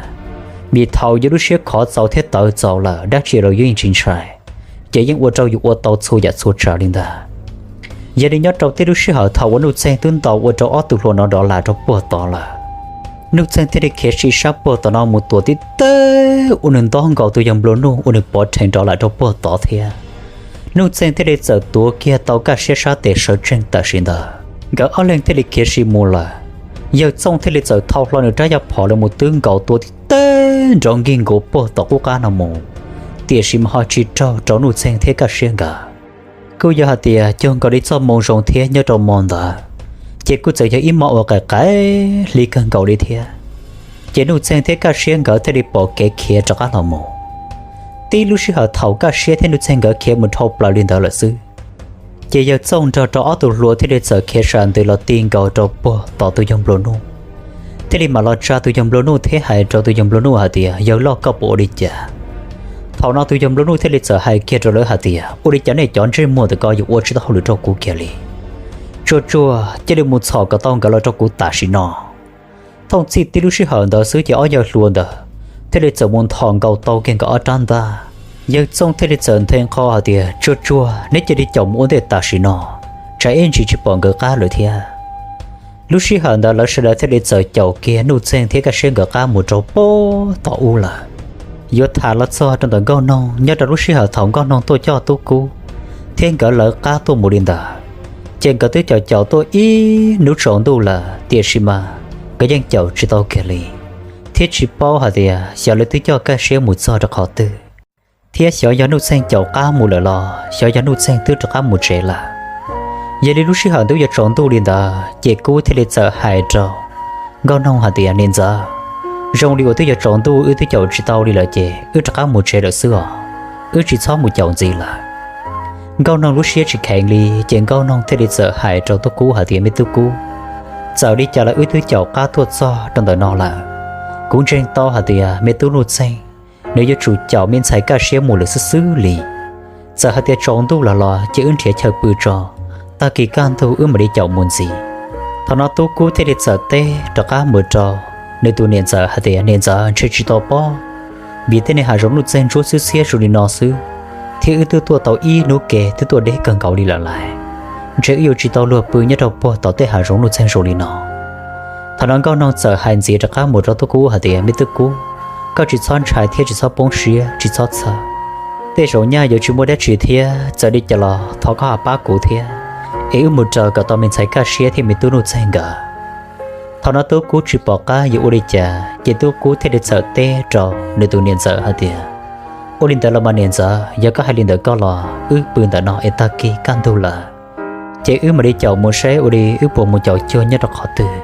Vim thaum yus lub siab khov txaus thiab tawv txaus lawm dab tsi los yus yeej tsis ntshai, ces yeej ua rau yus ua tau txhua yam txhua tsav li ntag. Yog li nyob rau tib lub sij hawm thaum uas Nuj Txeeg twb ntaus ua rau ob tug hluas no rov las rau puag tod lawm, Nuj Txeeg thiaj li khiav sim sab puag tom no mus tuam tib teg ua nws ntob nkaus tus yawg nplua nuj ua nws pov rhees rov las rau puag tod thiab. Nuj Txeeg thiaj li txawm tuav kiag tau Kaj Siab sab tes sawv tsees tam sim ntawd, nkawd ob leeg thiaj li khiav sim mus lawm. Yawg Txooj thiaj li txawm thau hlo nws rab yaj phom los mus twb nkaus tua tib teg nrov nkig nkuav puag tom qub qab no mus, tiam sis mas ho tsis raug rau Nuj Txeeg thiab Kaj Siab nkawd. Kuj yog hais tias cuag nkaus li txoj moo zoo thiab nyob rau mo ntawd, ces kuj txawm yog ib mo uas qaim qaim hli kawg nkaus li thiab. Ces Nuj Txeeg thiab Kaj Siab nkawd thiaj li pom kev khiav rov qab los mus. Tib lub sij hawm thaum Kaj Siab thiab Nuj Txeeg nkawd khiav mus dhau plaws li ntawd lawm xwb, ces yawg Txooj nrog rau ob tug hluas thiaj li txawm khiav sam ntws los ti nkaus rau puag tom tus yawg nplua nuj, thiaj li mam los tsa tus yawg nplua nuj thiab hais rau tus yawg nplua nuj hais tias, yawg loj, koj puas ua li cas? Thaum no tus yawg nplua nuj thiaj li txawm hais kiag rau lawv hais tias, ua li cas nej cov ntsej muag ntawm ko yuav ua tsis tau hauj lwm rau kuv kiag li? Tsuag tsuag cia li mus txhom kom tau nkawd los rau kuv tam sim no. Thooj txhij tib lub sij hawm ntawd xwb ces ob yawg hluas ntawd thiaj li txawm mus nthos nkaus tau kiag nkawd ob rab ntaj. Yawg Txooj thiaj li txawm nthe nqho hais tias, tsuag tsuag neb cia li caum mus ua ntej tam sim no, tsam ib ntsis tsis pom nkawd qab lawm thiab. Lub sij hawm ntawd lawv sawv daws thiaj li txawm caum kiag Nuj Txeeg thiab Kaj Siab nkawd qab mus rau puag tom ub lawm. Yuav tham los txog rau ntawm Nkauj Noog, nyob rau lub sij hawm thaum Nkauj Noog tuaj coj Tub Kub thiab nkawd lawv qab tuaj mus li ntawd, ces nkawd twb caum caum tuaj ib hnub tsaus ntuj lawm, tiam sis mas nkawd yeej caum tsis tau kiag li, thiab tsis paub hais tias xyov lawv twb coj Kaj Siab mus txog rau qhov twg, thiab xyov yog Nuj Txeeg caum qab mus lawm los xyov yog Nuj Txeeg twb rov qab mus tsev lawm. Yog li lub sij hawm twb yuav tsaus ntuj li ntawd ces Kub thiaj li txawm hais rau Nkauj Noog hais tias, niam ntxawm, zoo li uas twb yuav tsaus ntuj wb twb caum tsis tau li lawm ces wb rov qab mus tsev lawm xwb os, wb tsis txhob mus caum ntxiv lawm. Nkauj Noog lub siab tsis kheev li, ces Nkauj Noog thiaj li txawm hais rau Tub Kub hais tias, me Tub Kub, txawm li cas los wb twb caum qab tuaj txog rau ntawm no lawm. Kuv ntseeg tau hais tias me tub Nuj Txeeg nws yuav tsum caum me ntxhais Kaj Siab mus lawm xwb xwb li. Txawm hais tias tsaus ntuj los los ces wb nrhiav chaw pw tso, tag kis kaj ntug wb mam li caum mus ntxiv. Thaum no Tub Kub thiaj li txawm teb rov qab mus rau nws tus niam ntxawm hais tias, niam ntxawm, ntshe tsis tau pob, vim tej niag hav zoov Nuj Txeeg ntsuab xwb xiab zoo li no xwb, thiab wb twb tuaj tau ib hnub ke twb tuaj deb kawg nkaus li lawm lauj. Ntshe wb yuav tsis tau luag pw nyob rau puag tom tej hav zoov Nuj Txeeg zoo li no. Thaum no Nkauj Noog txawm hais ntxiv rov qab mus rau Tub Kub hais tias, me Tub Kub, koj tsis txhob ntshai thiab tsis txhob poob siab, tsis txhob txhawj. Tej zaum nyaj yuav tsis muaj dab tsi thiab, txawm li cas los thov koj ho pab kuv thiab, es wb mus raws kom tau me ntxhais Kaj Siab thiab me tub Nuj Txeeg nkawd. Thaum no Tub Kub tsis pom qab yuav ua li cas, ces Tub Kub thiaj li txawm teb rau nws tus niam ntxawm hais tias, ua li ntawd los mas niam ntxawm, yog koj hais li ntawd koj los wb pw ntawm no es tag kis kaj ntug lawm, ces wb mam li caum mus saib ua li wb puas mus caum cuag nyob rau qhov twg.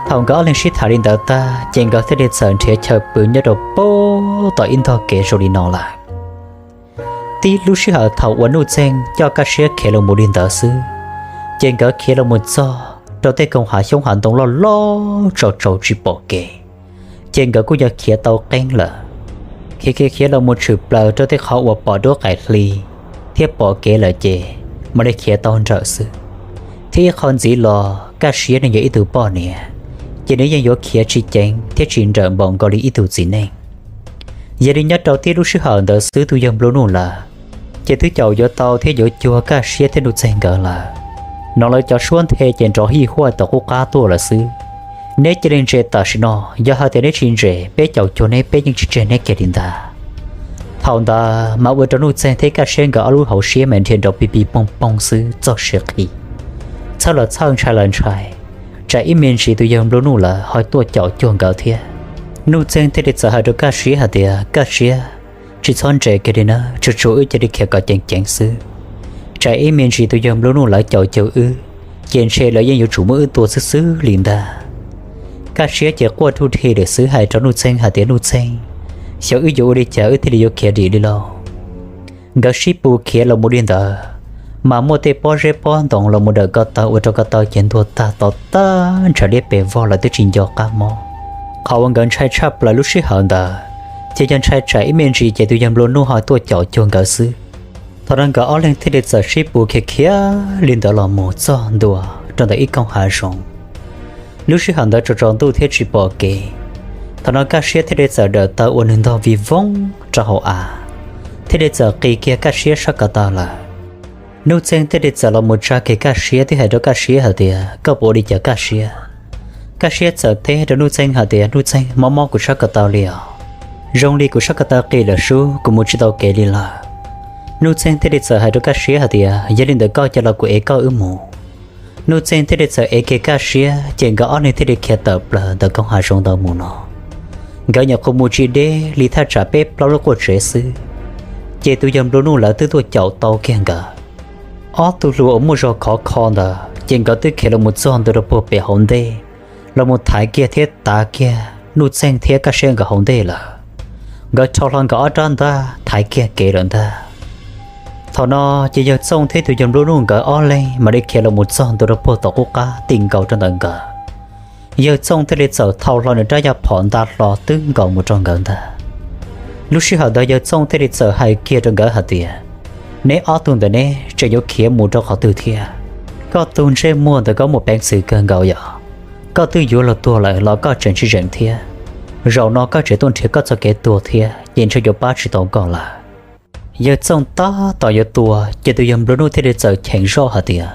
Thaum nkawd ob leeg sib tham li ntawd tag, ces nkawd thiaj li txawm nrhiav chaw pw nyob rau puag tom ib ntog kev zoo li no lawm. Tib lub sij hawm thaum uas Nuj Txeeg coj Kaj Siab khiav los mus li ntawd xwb, ces nkawd khiav los mus txog rau tej koog hav xyoob hav ntoo loj loj tsaus tsaus tsis pom kev, ces nkawd kuj yog khiav tau qeeb lawm. Khiav khiav khiav los mus tshwm plaws rau tej qhov uas pom duab qaim hli thiab pom kev lawm ces mam li khiav tau nrawm xwb. Thiab ib qho ntxiv los Kaj Siab nws yog ib tug poj niam, ces nws yeej yuav khiav tsis ceev thiab tsis nrawm npaum nkaus li ib tug txiv neej. Yog li nyob rau tib lub sij hawm ntawd xwb tus yawg Nplua Nuj lawm, ces twb caum yuav tau thiab yuav cuag Kaj Siab thiab Nuj Txeeg nkawd lawm. No lawv cov suab nthe ces nrov hij huaj tom qub qab tuaj lawm xwb. Neb cia li ntses tam sim no, yog hais tias neb tsis ntses peb caum cuag neb, peb yeej tsis tseg neb kiag li ntag. Thaum ntawd mas ua rau Nuj Txeeg thiab Kaj Siab nkawd ob lub hauv siab mas nrhiav nrov pig pig poog poog xwb txog siav qhi. Txhawj los txhawj, ntshai los ntshai, tsam ib me ntsis tus yawg Nplua Nuj lawv ho tuaj caum cuag nkawd thiab. Nuj Txeeg thiaj li txawm hais rau Kaj Siab hais tias, Kaj Siab, tsis txhob ntses kiag li na, tsuag tsuag wb cia li khiav kom ceev ceev xwb, tsam ib me ntsis tus yawg Nplua Nuj lawv caum cuag wb, ces ntshe lawv yeej yuav tsum muab wb tua xwb xwb li ntag. Kaj Siab ces quaj ruj dhi lawm xwb hais rau Nuj Txeeg hais tias, Nuj Txeeg, xyov wb yuav ua li cas wb thiaj li yuav khiav dim li lauj. Nkawd sib pus khiav los mus li ntawd, mas muaj tej pob zeb pob ntoo los mus dawm ko taw ua rau ko taw ces ntuag tag to tag ntshav liab pes vog lawm twb tsis nco qab mob. Qhov uas nkawd ntshai tshaj plaws lub sij hawm ntawd, ces yog ntshai tsam ib me ntsis ces tus yawg Nplua Nuj ho tuaj caum cuag nkawd xwb. Thaum no nkawd ob leeg thiaj li txawm sib pus khiav khiav li ntawd los mus txog ntua rau ntawm ib koog hav zoov. Lub sij hawm ntawd tsaus tsaus ntuj thiab tsis pom kev. Thaum no Kaj Siab thiaj li txawm dawm taw ua nws ntog vij voog rau hauv av, thiaj li txawm qis kiag Kaj Siab sab ko taw lawm. Nuj Txeeg thiaj li txawm los mus tsa kiag Kaj Siab thiab hais rau Kaj Siab hais tias, Koj puas ua li cas Kaj Siab? Kaj Siab txawm teb rau Nuj Txeeg hais tias, Nuj Txeeg, mob mob kuv sab ko taw li os. Zoo li kuv sab ko taw qis lawm sub, kuv mus tsis tau kev li lawm. Nuj Txeeg thiaj li txawm hais rau Kaj Siab hais tias, Yog li ntawd koj cia los kuv ev koj wb mus. Nuj Txeeg thiaj li txawm ev kiag Kaj Siab, ces nkawd ob leeg thiaj li khiav tawm plaws ntawm koog hav zoov ntawd mus no. Nkawd nyuam qhuav mus tsis deb li thaj tsam peb plaub lub quaj tsev xwb, ces tus yawg Nplua Nuj lawv twb tuaj caum tau kiag nkawd. Ob tug hluas uas muaj zog khov kho ntawd ces nkawd twb khiav los mus txog ntua rau puag pem hauv ntej, los mus thaiv kiag thiab tav kiag Nuj Txeeg thiab Kaj Siab nkawd hauv ntej lawm. Nkawd rho hlo nkawd ob rab ntaj thaiv kiag kev lawm ntag. Thaum no ces yawg Txooj thiab tus yawg Nplua Nuj nkawd ob leeg mam li khiav los mus txog ntua rau puag tom qub qab ti nkaus rau ntawm nkawd. Yawg Txooj thiaj li txawm thau hlo nws rab yaj phom nta hlo twb nkaus mus rau nkawd ntag. Lub sij hawm ntawd yawg Txooj thiaj li txawm hais kiag rau nkawd hais tias, Neb ob tug ntawm neb tseem yuav khiav mus rau qhov twg thiab? Koj tug ntsej muag ntawm koj muaj peev xwm kawg nkaus yom. Koj twb yuav luag tuag lawm los koj tseem tsis zeem thiab. Zaum no koj tseem tuaj nrhiav koj txoj kev tuag thiab ces ntshe yuav pab tsis tau koj lawm. Yawg Txooj tab tom yuav tua ces tus yawg Nplua Nuj thiaj li txawm cheem zoj hais tias,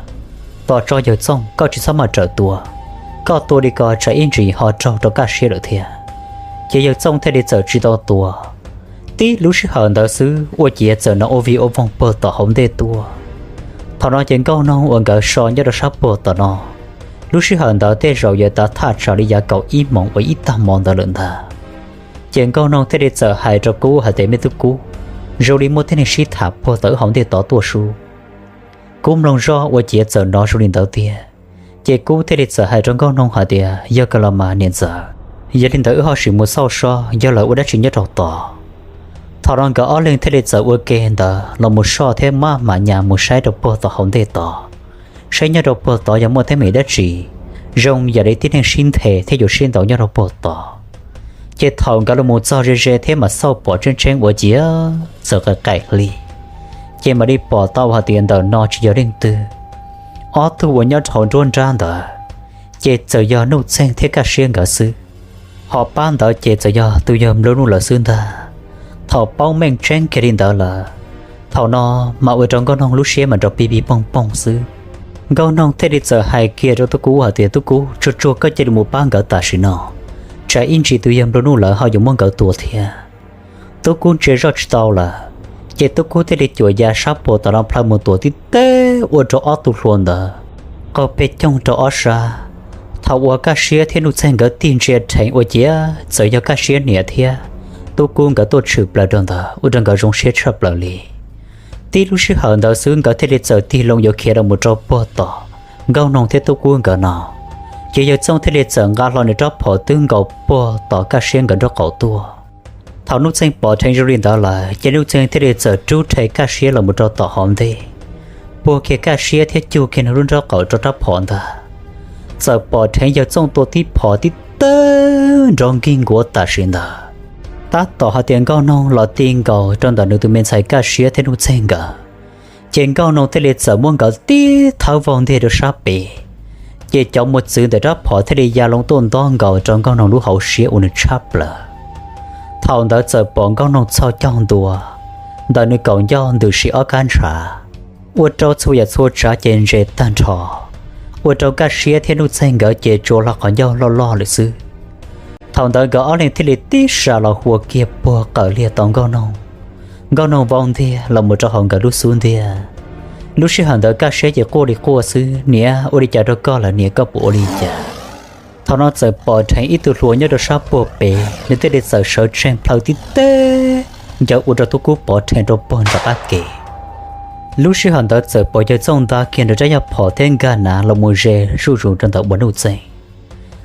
Tos tso yawg Txooj, koj tsis txhob maj rawm tua. Koj tua li ko tsam ib ntsis ho raug rau Kaj Siab lawm thiab. Ces yawg Txooj thiaj li txawm tsis tau tua. Tib lub sij hawm ntawd xwb ua ciav txawm hnov ua vij ua voog puag tom hauv ntej tuaj. Thaum no ces Nkauj Noog uas nkawd so nyob rau sab puag tom no, lub sij hawm ntawd tej zaum yuav tav thaj tsam li yav kaum ib moos uas ib tag hmo ntawd lawm ntag. Ces Nkauj Noog thiaj li txawm hais rau Kub hais tias, Me tub Kub, zoo li muaj tib neeg sib tham puag tom wb hauv ntej tod tuaj sub. Kub mloog zoj ua ciav txawm hnov zoo li ntawd tiag. Ces Kub thiaj li txawm hais rau Nkauj Noog hais tias, Yog kawg los mas niam ntxawm, yog li ntawd wb ho sim mus xauj soj yog lawv ua dab tsi nyob rau tod. Thaum no nkawd ob leeg thiaj li txawm ua ke ntawd los mus soj thiab maj mam nyas mus saib rau puag tom hauv ntej tod, saib nyob rau puag tod yog muaj teeb meem dab tsi, zoo yam li tib neeg sib nthe thiab yuav sib ntaus nyob rau puag tod. Ces thaum nkawd los mus txog ze ze thiab mam xauj pom tseeb tseeb ua ciav txawm qaim qaim hli, ces mam li pom tau hais tias ntawm no tsis yog leej twg. Ob tug uas nyob rau hauv nruab nrab ntawd ces txawm yog Nuj Txeeg thiab Kaj Siab nkawd xwb. Ho pab ntawd ces txawm yog tus yawg Nplua Nuj lawm xwb ntag. Thaum paub meej tseeb kiag li ntawd lawm, thaum no mas ua rau Nkauj Noog lub siab mas nrov pig pig poog poog xwb. Nkauj Noog thiaj li txawm hais kiag rau Tub Kub hais tias, Tub Kub, tsuag tsuag koj cia li mus pab nkawd tam sim no, tsam ib ntsis tus yawg Nplua Nuj lawv ho yuav muab nkawd tua thiab. Tub Kub ntsia zoj tsis tau lawm, ces Tub Kub thiaj li cuam ya sab puag tom no plhaw mus tuam tib teg ua rau ob tug hluas ntawd qaug pes coog rau ob sab. Thaum uas Kaj Siab thiab Nuj Txeeg nkawd tig ntsia dheev ua ciav txawm yog Kaj Siab niam thiab Tub Kub nkawd tuaj tshwm plaws rau ntawd ua rau nkawd zoo siab tshaj plaws li. Tib lub sij hawm ntawd xwb nkawd thiaj li txawm tig loo yuav khiav los mus rau puag tom Nkauj Noog thiab Tub Kub nkawd no. Ces yawg Txooj thiaj li txawm nqa hlo nws rab phom twb nkaus puag tom Kaj Siab nkawd nraub qaum tuaj. Thaum Nuj Txeeg pom dheev zoo li ntawd lawm ces Nuj Txeeg thiaj li txawm rub rhe Kaj Siab los mus rau tom hauv ntej, puag kiag Kaj Siab thiab cug kiag nws lub nraub qaum rau rab phom ntag. Txawm pom dheev yawg Txooj tua tib phom tib tawg nrov nkig nkuav tam sim ntawd. Tab tom hais tias Nkauj Noog los ti nkaus rau ntawm nws tus me ntxhais Kaj Siab thiab Nuj Txeeg nkawd, ces Nkauj Noog thiaj li txawm muab nkawd tib thawb vau ntiag rau sab pem, Ces cov mos txwv ntawm rab phom thiaj li ya loo tuaj ntob nkaus rau Nkauj Noog lub hauv siab ua nws tshab plaws. Thaum ntawd txawm pom Nkauj Noog txhoj caug ntua ntawm nws kaum ncauj ntws si ob kab ntshav, ua rau txhua yam txhua tsav ces ntse tag nrho, ua rau Kaj Siab thiab Nuj Txeeg nkawd ces tsuas hlo qhov ncauj loj loj lawm xwb. Thaum ntawd nkawd ob leeg thiaj li tib sas los hua kiag puag qawm liag tau Nkauj Noog. Nkauj Noog vau ntiag los mus rau hauv nkawd lub xub ntiag. Lub sij hawm ntawd Kaj Siab ces quaj li quaj xwb, Niam, ua li cas rau koj lawm niam, koj puas ua li cas? Thaum no txawm pom dheev ib tug hluas nyob rau sab puag pem, nws thiaj li txawm sawv tsees plhaw tib teg ncaws ua rau tub kub pov rhees rau puag nram qab ke. Lub sij hawm ntawd txawm pom Yawg Txooj nta kiag nws rab yaj phom thiab nkag nav los mus ze zuj zus rau ntawm uas Nuj Txeeg,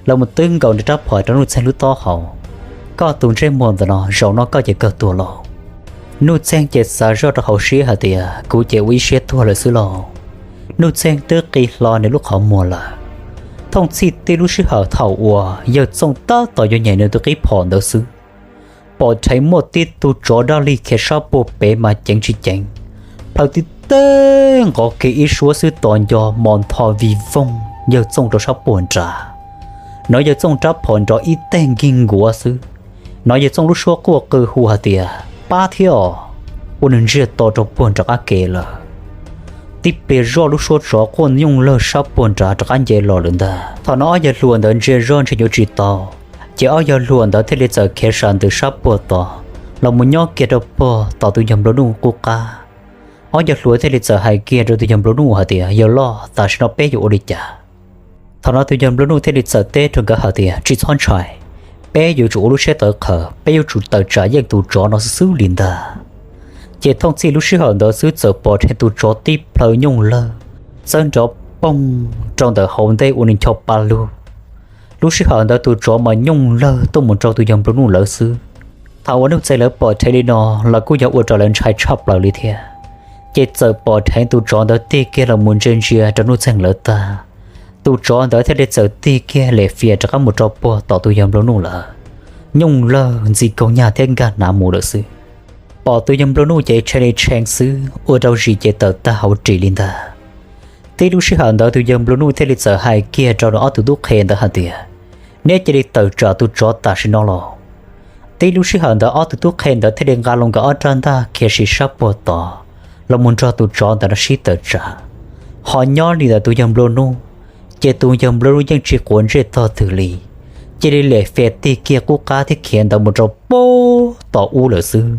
los mus twb nkaus nws rab phom rau Nuj Txeeg lub taub hau. Koj tus ntsej muag ntawm no, zaum no koj ces kawg tuag lauj. Nuj Txeeg ces xav zoj rau hauv siab hais tias, Kuv ces ua ib siab tuag lawm xwb lauj. Nuj Txeeg twb qi hlo nws lub qhov muag lawm. Thooj txhij tib lub sij hawm thaum uas Yawg Txooj tab tom yuav nyem nws tus qib phom ntawd xwb, pom dheev muaj tib tug tsov daj li khiav sab puag pem mas ceev tsis ceev, plhaw tib teg nqov kiag ib suab xwb tos nco mos ntho vij voog Yawg Txooj rau sab puag nrad. Nov Yawg Txooj rab phom nrov ib teg nkig nkuav xwb. Nov Yawg Txooj lub suab quaj qw hu hais tias, Pab thiab os! Ua nws ntsiag to rau puag nram qab ke lawm. Tib pliag zoj lub suab tsov quaj nyooj lawg sab puag nrad rov qab nce los lawm ntag. Thaum no ob yawg hluas ntawd ntsia zoj ntshe yuav tsis tau, ces ob yawg hluas ntawd thiaj li txawm khiav sam ntws sab puag tod los mus nyob kiag rau puag tom tus yawg nplua nuj qub qab. Ob yawg hluas thiaj li txawm hais kiag rau tus yawg nplua nuj hais tias, Yawg loj, tam sim no peb yuav ua li cas? Thaum no tus yawg nplua nuj thiaj li txawm teb rau nkawd hais tias, Tsis txhob ntshai, peb yuav tsum ua lub siab tawv qhawv, peb yuav tsum tawm tsam yeej tus tsov no xwb xwb li ntag. Ces thooj txhij lub sij hawm ntawd xwb txawm pom dheev tus tsov tib plhaw nyooj lawg txawb nrov poog rau ntawm hauv ntej ua nws ncho pa lug. Lub sij hawm ntawd tus tsov mas nyooj lawg tuaj mus rau tus yawg nplua nuj lawv xwb. Thaum uas Nuj Txeeg lawv pom dheev li no los kuj yog ua rau lawv ntshai tshaj plaws li thiab. Ces txawm pom dheev tus tsov ntawd tig kiag los mus ntsia ntsia rau Nuj Txeeg lawv tag, tus tsov ntawd thiaj li txawm tig kiag lem fias rov qab mus rau puag tom tus yawg nplua nuj lawv, nyooj lawg ntxi kaug nyag thiab nkag hnav mus lawm xwb. Pom tus yawg nplua nuj ces tshee li tshee xwb, ua rau zis ces tawm tag hauv ris li ntag. Tib lub sij hawm ntawd tus yawg nplua nuj thiaj li txawm hais kiag rau nws ob tug tub qhe ntawd hais tias, Neb cia li tawm tsam tus tsov tam sim no los. Tib lub sij hawm ntawd ob tug tub qhe ntawd thiaj li nqa loo nkawd ob rab ntaj khiav si sab puag tod los mus nrog tus tsov ntawd no sib tawm tsam. Ho nyob li ntawm tus yawg nplua nuj, ces tus yawg nplua nuj yeej tsis quav ntsej tog twg li, cia li lem fias tig kiag qub qab thiab khiav ntawd mus rau puag tom ub lawm xwb.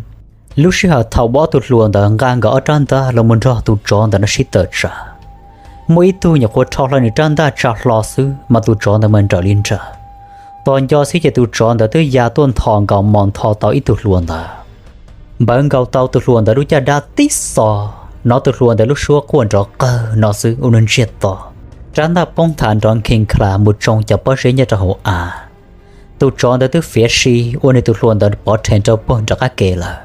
Lub sij hawm thaum uas ob tug hluas ntawd nqa nkawd ob rab ntaj los mus nrog tus tsov ntawd no sib tawm tsam, muaj ib tug nyuam qhuav rho hlo nws rab ntaj tsa hlo xwb mas tus tsov ntawd mas nrawm li nrawm. Tos nco xwb ces tus tsov ntawd twb ya tuaj nthos nkaus mos ntho tau ib tug hluas ntawd, npawv nkaus tau tus hluas ntawd lub caj dab tib xos. Nov tus hluas ntawd lub suab quaj nrov qawg no xwb ua nws ntsiag to, rab ntaj poob nthav nrov nkhi nkhav mus tsoo cov pob zeb nyob rau hauv av. Tus tsov ntawd twb fiav si ua nws tus hluas ntawd pov rhees rau puag nram qab ke lawm.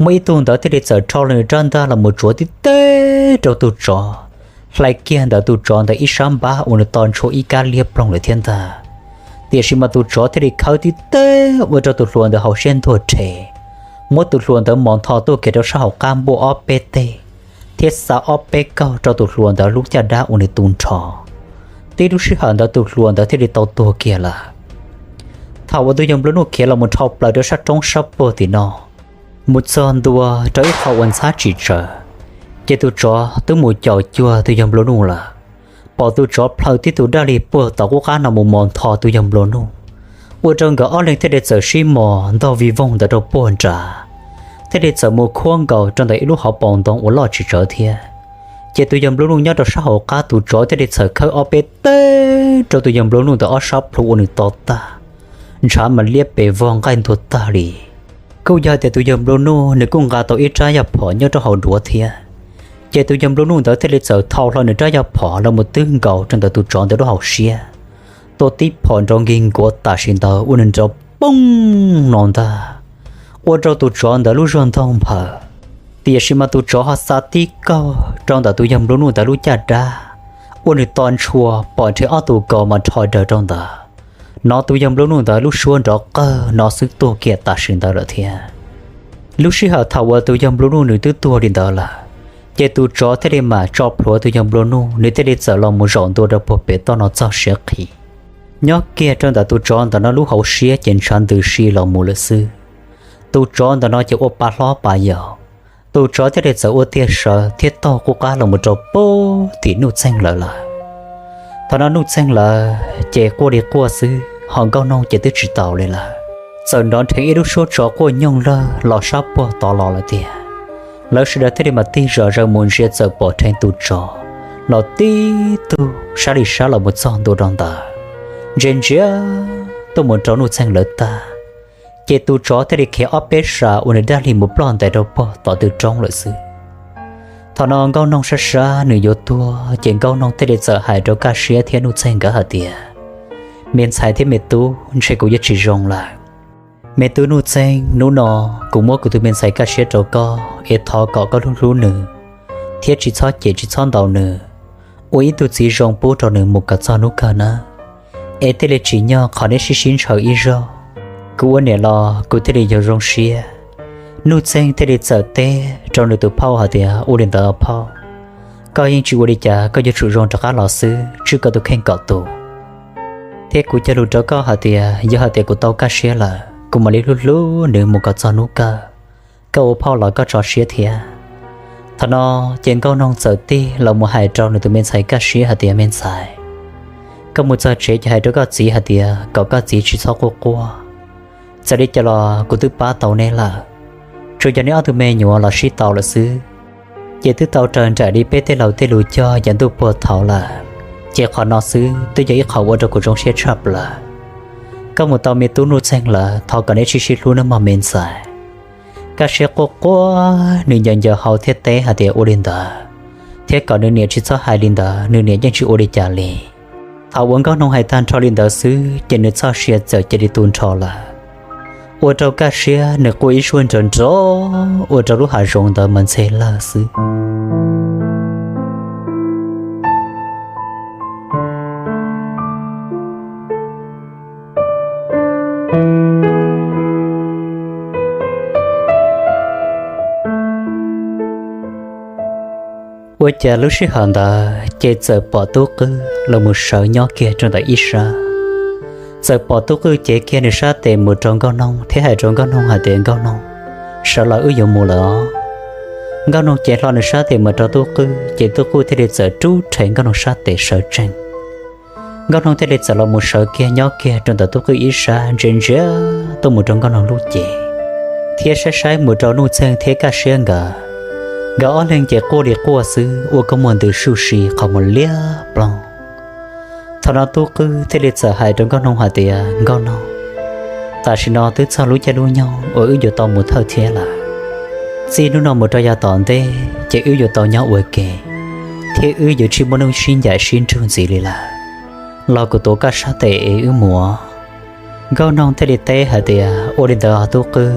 Muaj ib tug ntawd thiaj li txawm rho hlo nws rab ntaj los mus tsuav tib teg rau tus tsov, hlais kiag ntawm tus tsov ntawd ib sab npab ua nws to ntshua ib kab liab ploog lawm thiab ntag. Tiam sis mas tus tsov thiaj li khawb tib teg ua rau tus hluas ntawd hauv siab ntuag rhe, muab tus hluas ntawd mos ntho tuaj kiag rau sab hauv qab npuaj ob peb teg, thiab xa ob peb kaug rau tus hluas ntawd lub caj dab ua nws tu nrho. Tib lub sij hawm ntawd tus hluas ntawd thiaj li tau tuag kiag lawm. Thaum uas tus yawg nplua nuj khiav los mus dhau plaws rau sab roob sab puag tim no, mus txog ntua rau ib qho uas ntxhab tsis tsawg, ces tus tsov twb mus caum cuag tus yawg nplua nuj lawm. Pom tus tsov plhaw tib tug dab li puag tom qub qab no mus mos ntho tus yawg nplua nuj, ua rau nkawd ob leeg thiaj li txawm sib mos ntog vij voog ntawd rau puag nrad, thiaj li txawm mus khuab nkaus rau ntawm ib lub hauv paus ntoo uas loj tsis tsawg thiab. Ces tus yawg nplua nuj nyob rau sab hauv qab, tus tsov thiaj li txawm khawb ob peb teg rau tus yawg nplua nuj ntawd ob sab plhu ua nws to tag, ntshav mas liab pes vog nqaij ntuag tag li. Kuj yog tias tus yawg nplua nuj nws kuj nqa tau ib rab yaj phom nyob rau hauv duav thiab, ces tus yawg nplua nuj ntawd thiaj li txawm thau hlo nws rab yaj phom los mus twb nkaus rau ntawm tus tsov ntawd lub hauv siab, tua tib phom nrov nkig nkuav tam sim ntawd ua nws nrov poog no ntag, ua rau tus tsov ntawd lub zog ntog nphaws. Tiam sis mas tus tsov ho xa tib kaug rau ntawm tus yawg nplua nuj ntawd lub caj dab, ua nws to ntshua pom nrhe ob tug kaus mas rho daws rau ntawd. Nov tus yawg nplua nuj ntawd lub suab nrov qawg no xwb tuag kiag tam sim ntawd lawm thiab. Lub sij hawm thaum uas tus yawg nplua nuj nws twb tuag li ntawd lawm, Ces tus tsov thiaj li mam tso plhuav tus yawg nplua nuj, nws thiaj li txawm los mus zaum ntua rau puag pem toj no txog siav qhi. Nyob kiag rau ntawm tus tsov ntawm no lub hauv siab ces ntshav ntws si los mus lawm xwb. Tus tsov ntawm no ces ua pa hlob pa yau, tus tsov thiaj li txawm ua tiag sawv thiab taug qub qab los mus rau puag tim Nuj Txeeg lawv lawm. Thaum no Nuj Txeeg lawv ces quaj li quaj xwb, ho Nkauj Noog ces twb tsis taus li lawm. Txawm nrov nrheev ib lub suab tsov quaj nyooj lawg los sab puag tod los lawm tiag. Lawv sawv daws thiaj li mam tig zom zaws mus ntsia txawm pom dheev tus tsov los tib tug sab li sab los mus txog ntua rau ntawd, ntsia ntsia tuaj mus rau Nuj Txeeg lawv tag, ces tus tsov thiaj li khiav ob peb sab uas nws daj li mus ploj ntais rau puag tom tw roob lawm xwb. Thaum no Nkauj Noog sab sab nws yuav tuag, ces Nkauj Noog thiaj li txawm hais rau Kaj Siab thiab Nuj Txeeg nkawd hais tias, Me ntxhais thiab me tub, ntshe kuv yuav tsis zoo lawm. Me tub Nuj Txeeg, hnub no kuv muab kuv tus me ntxhais Kaj Siab rau koj, es thov kom koj hlub hlub nws, thiab tsis txhob cem tsis txhob ntaus nws, ua ib tug txiv zoo pub rau nws mus kom txog hnub kawg nawb. Es thiaj li tsim nyog qhov neb sib sib ntshaw ib zaug, kuv ua niam los kuv thiaj li yog zoo siab. Nuj Txeeg thiaj li txawm teb rau nws tus phauj hais tias, Ua li ntawd phauj, koj yeej tsis ua li cas, koj yuav tsum zoo rov qab los xwb, tswj koj tus kheej kom tus. Thiab kuv cog lus rau koj hais tias yog hais tias kuv tau Kaj Siab lawm, kuv mam li hlub hlub nws mus kom txog hnub kawg. Koj ua phauj los koj tso siab thiab. Thaum no ces Nkauj Noog txawm tig los mus hais rau nws tus me ntxhais Kaj Siab hais tias, Me ntxhais, koj mus txog tsev ces hais rau koj txiv hais tias kom koj txiv tsis txhob quaj quaj. Txawm li cas los kuv twb pab tau neb lawm, tsuas yog neb ob tug me nyuam los sib tau lawm xwb. Ces twb tau raws nraim li peb tej laus tej lus cog yav ntuj puag thaud lawm, ces qhov no xwb twb yog ib qho ua rau kuv zoo siab tshaj plaws. Koj mus tau me tub Nuj Txeeg lawm, thov kom neb sib sib hlub nawb mog me ntxhais. Kaj Siab quaj quaj, nws ncaws ncaws hau thiab teb hais tias ua li ntawd, thiab kom nws niam tsis txhob hais li ntawd, nws niam yeej tsis ua li cas li. Thaum uas Nkauj Noog hais tag nrho li ntawd xwb ces nws txoj sia txawm cia li tu nrho lawm, ua rau Kaj Siab nws quaj ib suab nrov nrov ua rau lub hav zoov ntawd mas ntxhe lawg xwb. Ua cas lub sij hawm ntawd ces txawm pom Tub Qwj los mus sawv nyob kiag rau ntawm ib sab. Txawm pom Tub Qwj cev kiag nws sab tes mus rau Nkauj Noog thiab hais rau Nkauj Noog hais tias, Nkauj Noog, sawv los wb yuav mus lawm os. Nkauj Noog cev hlo nws sab tes mus rau Tub Qwj ces Tub Qwj thiaj li txawm rub rhe Nkauj Noog sab tes sawv tsees. Nkauj Noog thiaj li txawm los mus sawv kiag nyob kiag rau ntawm Tub Qwj ib sab ntsia ntsia tuaj mus rau Nkauj Noog lub cev, thiab saib saib mus rau Nuj Txeeg thiab Kaj Siab nkawd. Nkawd ob leeg ces quaj li quaj xwb ua koob muag ntws suj si qhov muag liab ploog. Thaum no Tub Qwj thiaj li txawm hais rau Nkauj Noog hais tias, Nkauj Noog, tam sim no twb txog lub caij lub nyoog uas wb yuav tau mus thawj thiab lawm. Txij hnub no mus rau yav tom ntej ces wb yuav tau nyob ua ke, thiab wb yuav tsis muaj nuj sib ncaim sib nrug ntxiv li lawm. Los kuv tuav koj sab tes es wb mus. Nkauj Noog thiaj li teb hais tias, Ua li ntawd os Tub Qwj.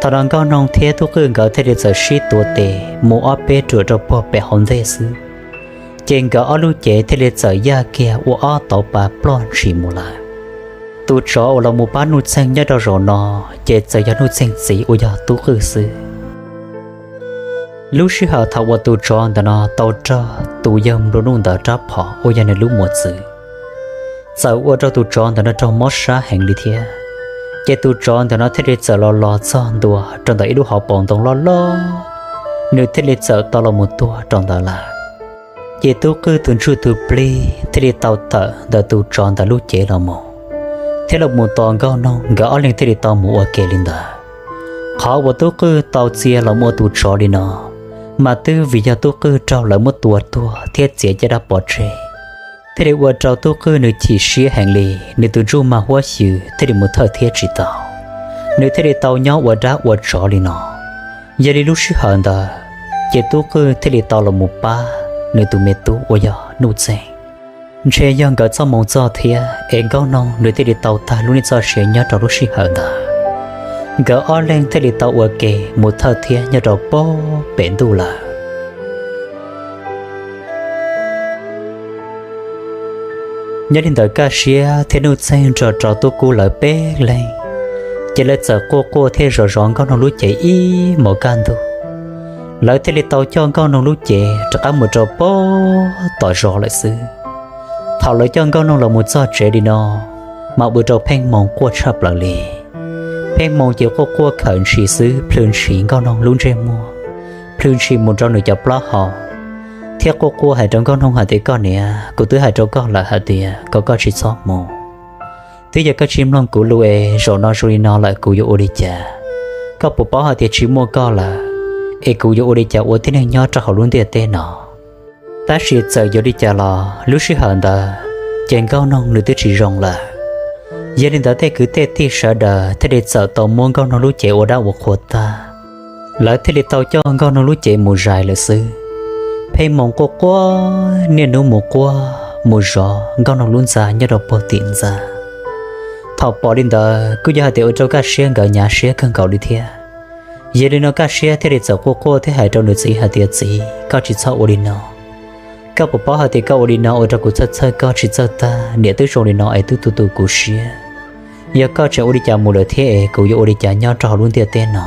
Thaum no Nkauj Noog thiab Tub Qwj nkawd thiaj li txawm sib tuav tes mus ob peb ruam rau puag pem hauv ntej xwb, ces nkawd ob lub cev thiaj li txawm yaj kiag ua ob tauv pas ploj ntshis mus lawm. Tus tsov uas los mus pab Nuj Txeeg nyob rau zaum no ces txawm yog Nuj Txeeg txiv uas yog Tub Qwj xwb. Lub sij hawm thaum uas tus tsov ntawm no tau raug tus yawg nplua nuj ntawd rab phom uas yog nws lub mos txwv, txawm ua rau tus tsov ntawm no raug mob sab heev li thiab. Ces tus tsov ntawm no thiaj li txawm los los txog ntua rau ntawm ib lub hauv paus ntoo loj loj, nws thiaj li txawm tau los mus tuag rau ntawd lawm. Ces Tub Qwj tus ntsuj tus plig thiaj li tau tawm ntawm tus tsov ntawd lub cev los mus, thiab los mus tos Nkauj Noog, nkawd ob leeg thiaj li tau mus ua ke li ntawd. Qhov uas Tub Qwj tau txia los mus ua tus tsov li no, mas twb vim yog Tub Qwj raug lawv muab tua tuag thiab txiav caj dab pov tseg, thiaj li ua rau Tub Qwj nws chim siab heev li, nws tus ntsuj mas huab xyw thiaj li mus thawj thiab tsis tau, nws thiaj li tau nyob ua dab ua tsov li no. Yog li lub sij hawm ntawd, ces Tub Qwj thiaj li tau los mus pab nws tus me tub uas yog Nuj Txeeg. Ntshe yog nkawd txoj moo txoj thiab es Nkauj Noog nws thiaj li tau tag lub neej txoj sia nyob rau lub sij hawm ntawd. Nkawd ob leeg thiaj li tau ua ke mus thawj thiab nyob rau puag pem ntuj lawm. Nyob li ntawd Kaj Siab thiab Nuj Txeeg nrog rau Tub Kub lawv peb leeg, ces lawv txawm quaj quaj thiab zov zov Nkauj Noog lub cev ib hmos kaj ntug. Lawv thiaj li tau coj Nkauj Noog lub cev rov qab mus rau pem tom zos lawm xwb. Thaum lawv coj Nkauj Noog los mus txog tsev li no, mas ua rau Pheej Hmoo quaj tshaj plaws li. Pheej Hmoo ces quaj quaj khawm ntshis xwb, plhws ntshis Nkauj Noog lub ntsej muag, plhws ntshis mus rau nws cov plaub hau, thiab quaj quaj hais rau Nkauj Noog hais tias, Koj niam, kuv twb hais rau koj lawm hais tias kom koj tsis txhob mus. Twb yog koj tsis mloog kuv lus es zaum no zoo li no lawm kuv yuav ua li cas? Koj puas paub hais tias tsis muaj koj lawm es kuv yuav ua li cas ua tib neeg nyob rau hauv lub ntiaj teb no? Tab sis txawm yuav li cas los lub sij hawm ntawd ces Nkauj Noog nws twb tsis zoo lawm. Yog li ntawd tej kwv tej tij sawv daws thiaj li txawm tau muab Nkauj Noog lub cev ua dab ua qhua tag, lawv thiaj li tau coj Nkauj Noog lub cev mus zais lawm xwb. Pheej Hmoo quaj quaj niaj hnub mus quaj mus zov Nkauj Noog lub ntxa nyob rau puag tim ntxa. Thaum pom li ntawd kuj yog hais tias ua rau Kaj Siab nkawd hnyav siab kawg nkaus li thiab. Yog li no Kaj Siab thiaj li txawm quaj quaj thiab hais rau nws txiv hais tias, Txiv, koj tsis txhob ua li no. Koj puas paub hais tias koj ua li no ua rau kuv txhawj txhawj koj tsis txawj tag, niam twb zoo li no es twb tu tu kuv siab. Yog koj tseem ua li cas mus lawm thiab es kuv yuav ua li cas nyob rau hauv lub ntiaj teb no?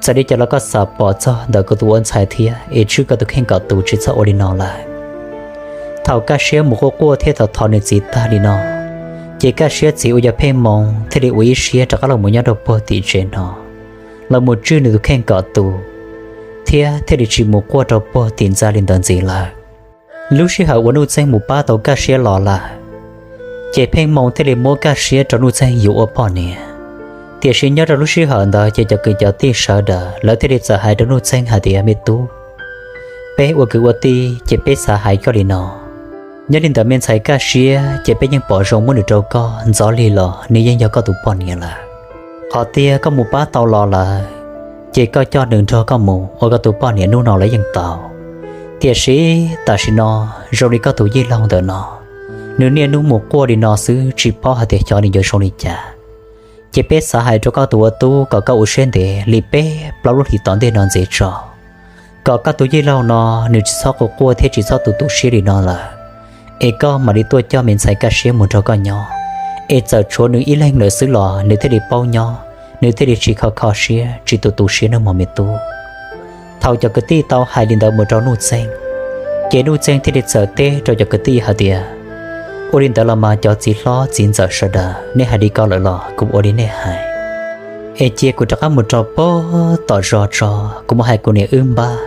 Txawm li cas los koj xav pov txog ntawm koj tus ua ntxhais thiab es tswj koj tus kheej kom tus tsis txhob ua li no lawm. Thaum Kaj Siab mus quaj quaj thiab thov thov nws txiv tag li no, ces Kaj Siab txiv uas yog Pheej Hmoo thiaj li ua ib siab rov qab los mus nyob rau puag tim tsev no, los mus tswj nws tus kheej kom tus, thiab thiaj li tsis mus quaj rau puag tim ntxa li ntawd ntxiv lawm. Lub sij hawm uas Nuj Txeeg mus pab tau Kaj Siab los lawm, ces Pheej Hmoo thiaj li muab Kaj Siab rau Nuj Txeeg yuav ua poj niam. Tiam sis nyob rau lub sij hawm ntawd ces cov kwv cov tij sawv daws lawv thiaj li txawm hais rau Nuj Txeeg hais tias, Me tub, peb ua kwv ua tij ces peb xav hais koj li no. Nyob li ntawd me ntxhais Kaj Siab ces peb yeej pom zoo muab nws rau koj, ntxov li los nws yeej yog koj tus poj niam lawm. Qhov tiag koj mus pab tau los lawm, ces koj coj nws nrog koj mus ua koj tus poj niam hnub no los yeej tau. Tiam sis tam sim no zoo li koj tus yij laug ntawm no, nws niaj hnub mus quaj li no xwb tsis paub hais tias xyov nws yuav zoo li cas. Ces peb xav hais rau koj tus ua tub kom koj ua siab ntev li peb plaub lub hlis tom ntej no ntxiv tso, kom koj tus yij laug no nws tsis txhob quaj quaj thiab tsis txhob tu tu siab li no lawm, es koj mam li tuaj coj me ntxhais Kaj Siab mus nrog koj nyob, es txawm tshuav nws ib leeg lawm xwb los nws thiaj li paub nyob, nws thiaj li tsis kho kho siab tsis tu tu siab nawb mog me tub. Thaum cov kwv tij tau hais li ntawd mus rau Nuj Txeeg, ces Nuj Txeeg thiaj li txawm teb rau cov kwv tij hais tias, Ua li ntawd los mas cov txiv hlob txiv ntxawm sawv daws, nej hais li ko lawm los kuv ua li nej hais. Es cia kuv rov qab mus rau pem tom zos tso, kuv mus hais kuv niam wb npab,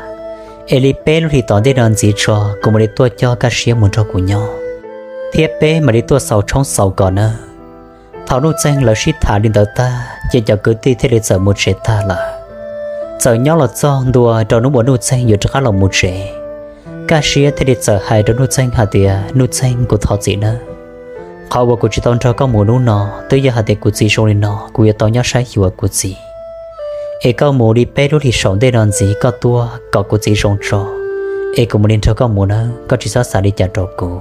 es li peb lub hlis tom ntej no ntxiv tso kuv mam li tuaj coj Kaj Siab mus nrog kuv nyob, thiab peb mam li tuaj xaus tshoob xaus kos nawb. Thaum Nuj Txeeg lawv sib tham li ntawd tag ces cov kwv tij thiaj li txawm mus tsev tag lawm. Txawm nyob los txog ntua rau hnub uas Nuj Txeeg yuav rov qab los mus tsev, Kaj Siab thiaj li txawm hais rau Nuj Txeeg hais tias, Nuj Txeeg, kuv thov txim nawb. Qhov uas kuv tsis tau nrog koj mus hnub no twb yog hais tias kuv txiv zoo li no kuv yuav tau nyob saib xyuas kuv txiv. Es koj mus li peb lub hlis saum ntej no ntxiv koj tuaj kom kuv txiv zoo tso, es kuv mam li nrog koj mus nawb, koj tsis txhob xav li cas rau kuv.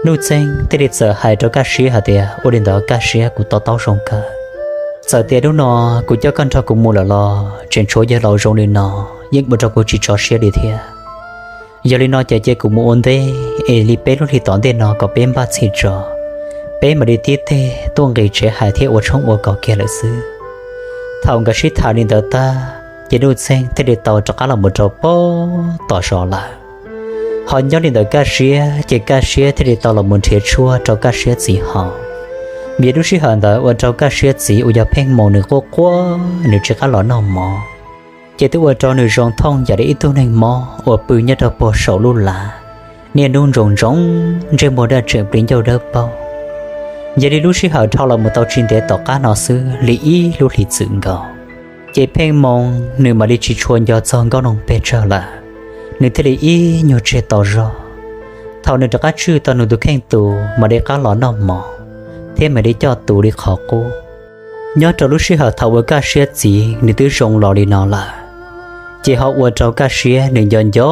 Nuj Txeeg thiaj li txawm hais rau Kaj Siab hais tias, Ua li ntawd Kaj Siab, kuv to taub zoo kawg. Txawm tias hnub no kuv coj koj nrog kuv mus lawm los tseem tshuav yawg laus zoo li no, yeej ua rau kuv tsis tso siab li thiab. Yog li no ces cia kuv mus ua ntej, es li peb lub hlis tom ntej no kom peb npaj txhij tso, peb mam li tib teg tuaj nqis tsev hais thiab ua tshoob ua kos kiag lawm xwb. Thaum nkawd sib tham li ntawd tag, ces Nuj Txeeg thiaj li tau rov qab los mus rau pem tom zos lawm. Ho nyob li ntawm Kaj Siab ces Kaj Siab thiaj li tau los mus nrhiav tshuaj rau Kaj Siab txiv haus. Vim lub sij hawm ntawd ua rau Kaj Siab txiv uas yog Pheej Hmoo nws quaj quaj, nws tsis qab los noj mov, ces twb ua rau nws zoo thooj yam li ib tug neeg mob uas pw nyob rau puag saum lub lav, niaj hnub ntsoov ntsoov, ntsej muag daj tseem plig ncauj dawb paug. Yog li lub sij hawm dhau los mus tau tsis ntev tom qab no xwb li ib lub hlis txwm nkaus, ces Pheej Hmoo nws mam li tsis tshua nco txog Nkauj Noog pes tsawg lawm, nws thiaj li ib nyuag tseg tau zog. Thaum nws rov qab tswj tau nws tus kheej tus mam li qab los noj mov, thiab mam li coj tus li qhov qub. Nyob rau lub sij hawm thaum uas Kaj Siab txiv nws twb zoo los li no lawm, ces ho ua rau Kaj Siab nws nco nco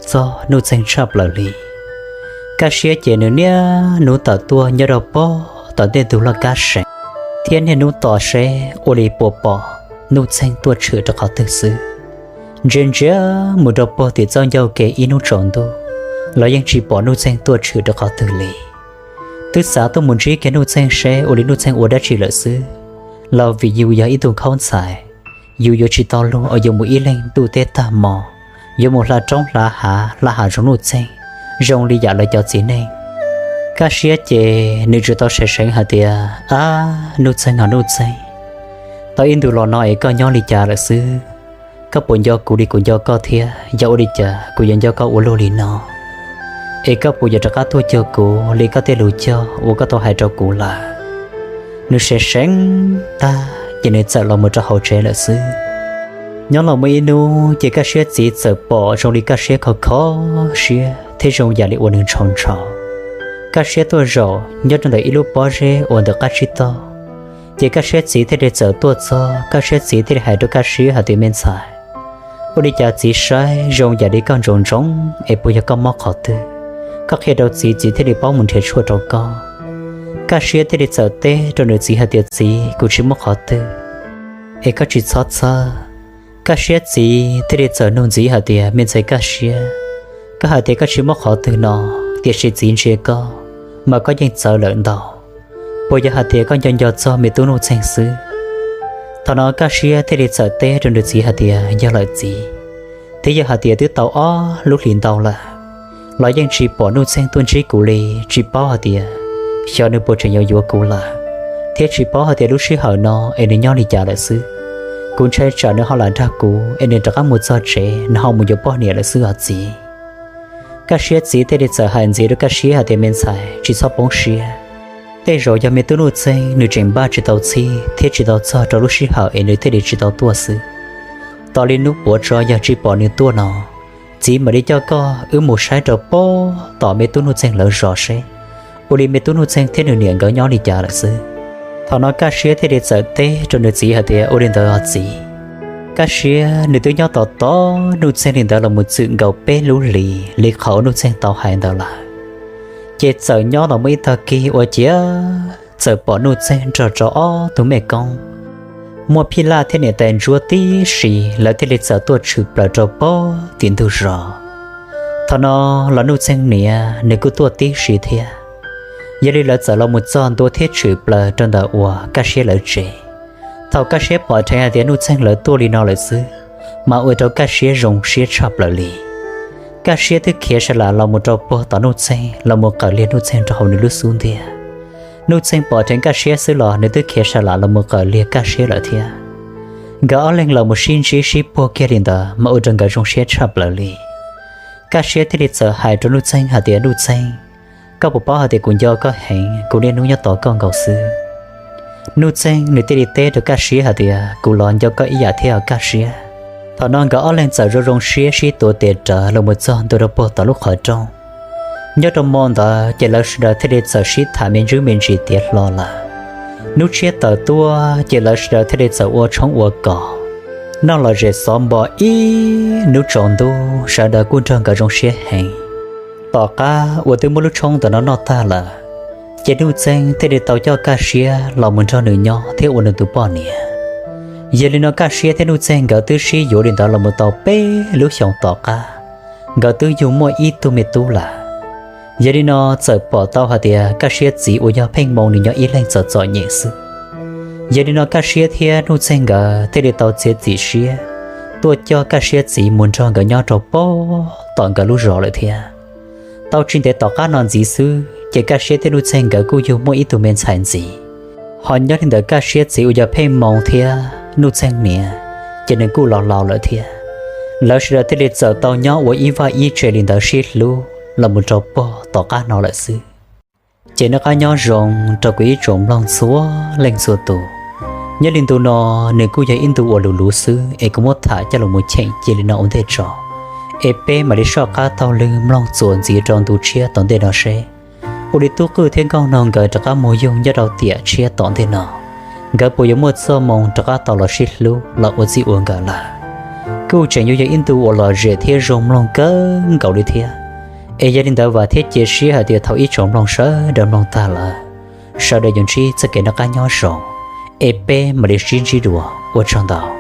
txog Nuj Txeeg tshaj plaws li. Kaj Siab ces nws niaj hnub tawm tuaj nyob rau pem tom ntej ntug loj kab seem, thiab niaj hnub tos seb ua li puas pom Nuj Txeeg tuaj tshwm rau qhov twg xwb. Ntsia ntsia mus rau puag tim txoj ncauj ke ib hnub tsaus ntuj los yeej tsis pom Nuj Txeeg tuaj tshwm rau qhov twg li. Twb xav tuaj mus ntsib kiag Nuj Txeeg seb ua li Nuj Txeeg ua dab tsi lawm xwb, los vim yus yog ib tug khaub ntxhais, yus yuav tsis tau luag uas yuav mus ib leeg ntuj teb tag hmo, yuav mus hla roob hla hav hla hav zoov Nuj Txeeg zoo li yam lawv cov txiv neej. Kaj Siab ces nws tsuas tau seev seev hais tias, Ab, Nuj Txeeg os Nuj Txeeg, tau ib ntus los no es koj nyob li cas lawm xwb? Koj puas nco kuv li kuv nco koj thiab? Yog ua li cas kuv yuav nco koj ua luaj li no? Es koj puas yuav rov qab tuaj cuag kuv li koj tej lus cog uas koj tau hais rau kuv lawm? Nws seev seev tag ces nws txawm los mus rau hauv tsev lawm xwb. Nyob los muaj ib hnub ces Kaj Siab txiv txawm pom zoo li Kaj Siab kho kho siab thiab zoo yam li uas nws ntshau ntshau. Kaj Siab tuaj zaum nyob rau ntawm ib lub pob zeb uas ntawm qab tsib taug, ces Kaj Siab txiv thiaj li txawm tuaj txog. Kaj Siab txiv thiaj li hais rau Kaj Siab hais tias, Me ntxhais, ua li cas txiv saib zoo yam li koj ntsoov ntsoov, es puas yog koj mob qhov twg? Koj qhia rau txiv, txiv thiaj li paub mus nrhiav tshuaj rau koj. Kaj Siab thiaj li txawm teb rau nws txiv hais tias, Txiv, kuv tsis muaj qhov twg, es koj tsis txhob txhawj. Kaj Siab txiv thiaj li txawm nug ntxiv hais tias, Me ntxhais Kaj Siab, koj hais tias koj tsis muaj qhov twg no, tiam sis txiv ntsia koj mas koj yeej txawv lawm ntau. Puas yog hais tias koj nco nco txog me tub Nuj Txeeg xwb? Thaum no Kaj Siab thiaj li txawm teb rau nws txiv hais tias, Yog lawm txiv, thiab yog hais tias twb tau ob lub hlis ntau lawm los yeej tsis pom Nuj Txeeg tuaj ntsib kuv li, tsis paub hais tias xyov nws puas tseem yuav yuav kuv lawm, thiab tsis paub hais tias lub sij hawm no es nws nyob li cas lawm xwb. Kuv ntshai tsam nws ho lam nrog kuv es nws rov qab mus txog tsev nws ho mus yuav poj niam lawm xwb os txiv. Kaj Siab txiv thiaj li txawm hais ntxiv rau Kaj Siab hais tias, Me ntxhais, tsis txhob poob siab. Tej zaum yog me tub Nuj Txeeg nws tseem npaj tsis tau txhij thiab tsis tau txog rau lub sij hawm es nws thiaj li tsis tau tuaj xwb. Tos li hnub puav tso yog tsis pom nws tuaj no, txiv mam li coj koj wb mus saib rau pem tom me tub Nuj Txeeg lawv zos seb ua li me tub Nuj Txeeg thiab nws niam nkawd nyob li cas lawm xwb. Thaum no Kaj Siab thiaj li txawm teb rau nws txiv hais tias, Ua li ntawd os txiv. Kaj Siab nws twb nyob tos tos Nuj Txeeg li ntawd los mus txwm nkaus peb lub hlis li qhov Nuj Txeeg tau hais ntawd lawm. Ces txawm nyob los muaj ib tag kis ua ciav txawm pom Nuj Txeeg nrog rau ob tug mej koob muaj phij laj thiab niam tais ntsuab tib si, lawv thiaj li txawm tuaj tshwm plaws rau pem tim ntug zos. Thaum no los Nuj Txeeg niam nws kuj tuaj tib si thiab. Yog li lawv txawm los mus txog ntua thiab tshwm plaws rau ntawm uas Kaj Siab lawv tsev. Thaum Kaj Siab pom dheev hais tias Nuj Txeeg lawv tuaj li no lawm xwb, mas ua rau Kaj Siab zoo siab tshaj plaws li. Kaj Siab twb khiav sa lam los mus rau puag tom Nuj Txeeg los mus qawm liag Nuj Txeeg rau hauv nws lub xub ntiag. Nuj Txeeg pom dheev Kaj Siab xwb los nws twb khiav sa lam los mus qawm liag Kaj Siab lawm thiab. Nkawd ob leeg los mus sib ntsib sib puag kiag li ntawd mas ua rau nkawd zoo siab tshaj plaws li. Kaj Siab thiaj li txawm hais rau Nuj Txeeg hais tias, Nuj Txeeg, koj puas paub hais tias kuv nco koj heev, kuv niaj hnub nyob tos koj nkaus xwb. Nuj Txeeg nws thiaj li teb rau Kaj Siab hais tias, Kuv los nco koj ib yam thiab os Kaj Siab. Thaum no nkawd ob leeg txawm zoo zoo siab sib tuav tes rawv los mus txog ntua rau puag tom lub qhov rooj. Nyob rau hmo ntawd ces lawv sawv daws thiaj li txawm sib tham me ntsis me ntsis tiav hlo lawm. Hnub tshiab taws tuaj ces lawv sawv daws thiaj li txawm ua tshoob ua kos, noj lom zem xov npo ib hnub tsaus ntuj, sawv daws kuj nrog nkawd zoo siab heev. Tom qab uas twb muab lub tshoob ntawm no noj tag lawm, ces Nuj Txeeg thiaj li tau coj Kaj Siab los mus nrog nws nyob thiab ua nws tus poj niam. Yog li no Kaj Siab thiab Nuj Txeeg nkawd twb sib yuav li ntawd los mus tau peb lub xyoos tom qab, nkawd twb yug muaj ib tug me tub lawm. Yog li no txawm pom tau hais tias Kaj Siab txiv uas yog Pheej Moo nws nyob ib leeg txom txom nyem xwb. Yog li no Kaj Siab thiab Nuj Txeeg nkawd thiaj li tau txiav txim siab tuaj coj Kaj Siab txiv mus nrog nkawd nyob rau pem tom nkawd lub zos lawm thiab. Tau tsis ntev tom qab no ntxiv xwb ces Kaj Siab thiab Nuj Txeeg nkawd kuj yug muaj ib tug me ntxhais ntxiv. Ho nyob li ntawm Kaj Siab txiv uas yog Pheej Moo thiab Nuj Txeeg niam, ces nws kuj los laus lawm thiab. Lawv sawv daws thiaj li txawm tau nyob ua ib vaj ib tse li ntawd sib hlub los mus rau pem tom qab no lawm xwb. Ces noj qab nyob zoo rau kuv ib tsoom mloog txhua leej txhua tus. Nyob li ntu no, nws kuj yog ib ntu uas luv luv xwb es kuv muab tham coj los mus cheem cia li no ua ntej tso, es peb mam li soj qab taug lw mloog txuas ntxiv rau ntu tshiab tom ntej no seb ua li Tub Qwj thiab Nkauj Noog nkawd rov qab mus yug nyob rau tiam tshiab tom ntej no, nkawd puas yuav muaj txoj moo rov qab tau los sib hlub los ua txij ua nkawm lawm. Kuj tseem yuav yog ib ntu uas lom zem thiab zoo mloog kawg nkaus li thiab. Es yog li ntawd vam thiab cia siab hais tias thaum ib tsoom mloog sawv daws mloog tag lawm, sawv daws yuav ntsib txoj kev noj qab nyob zoo, es peb mam li sib ntsib dua, ua tsaug ntau.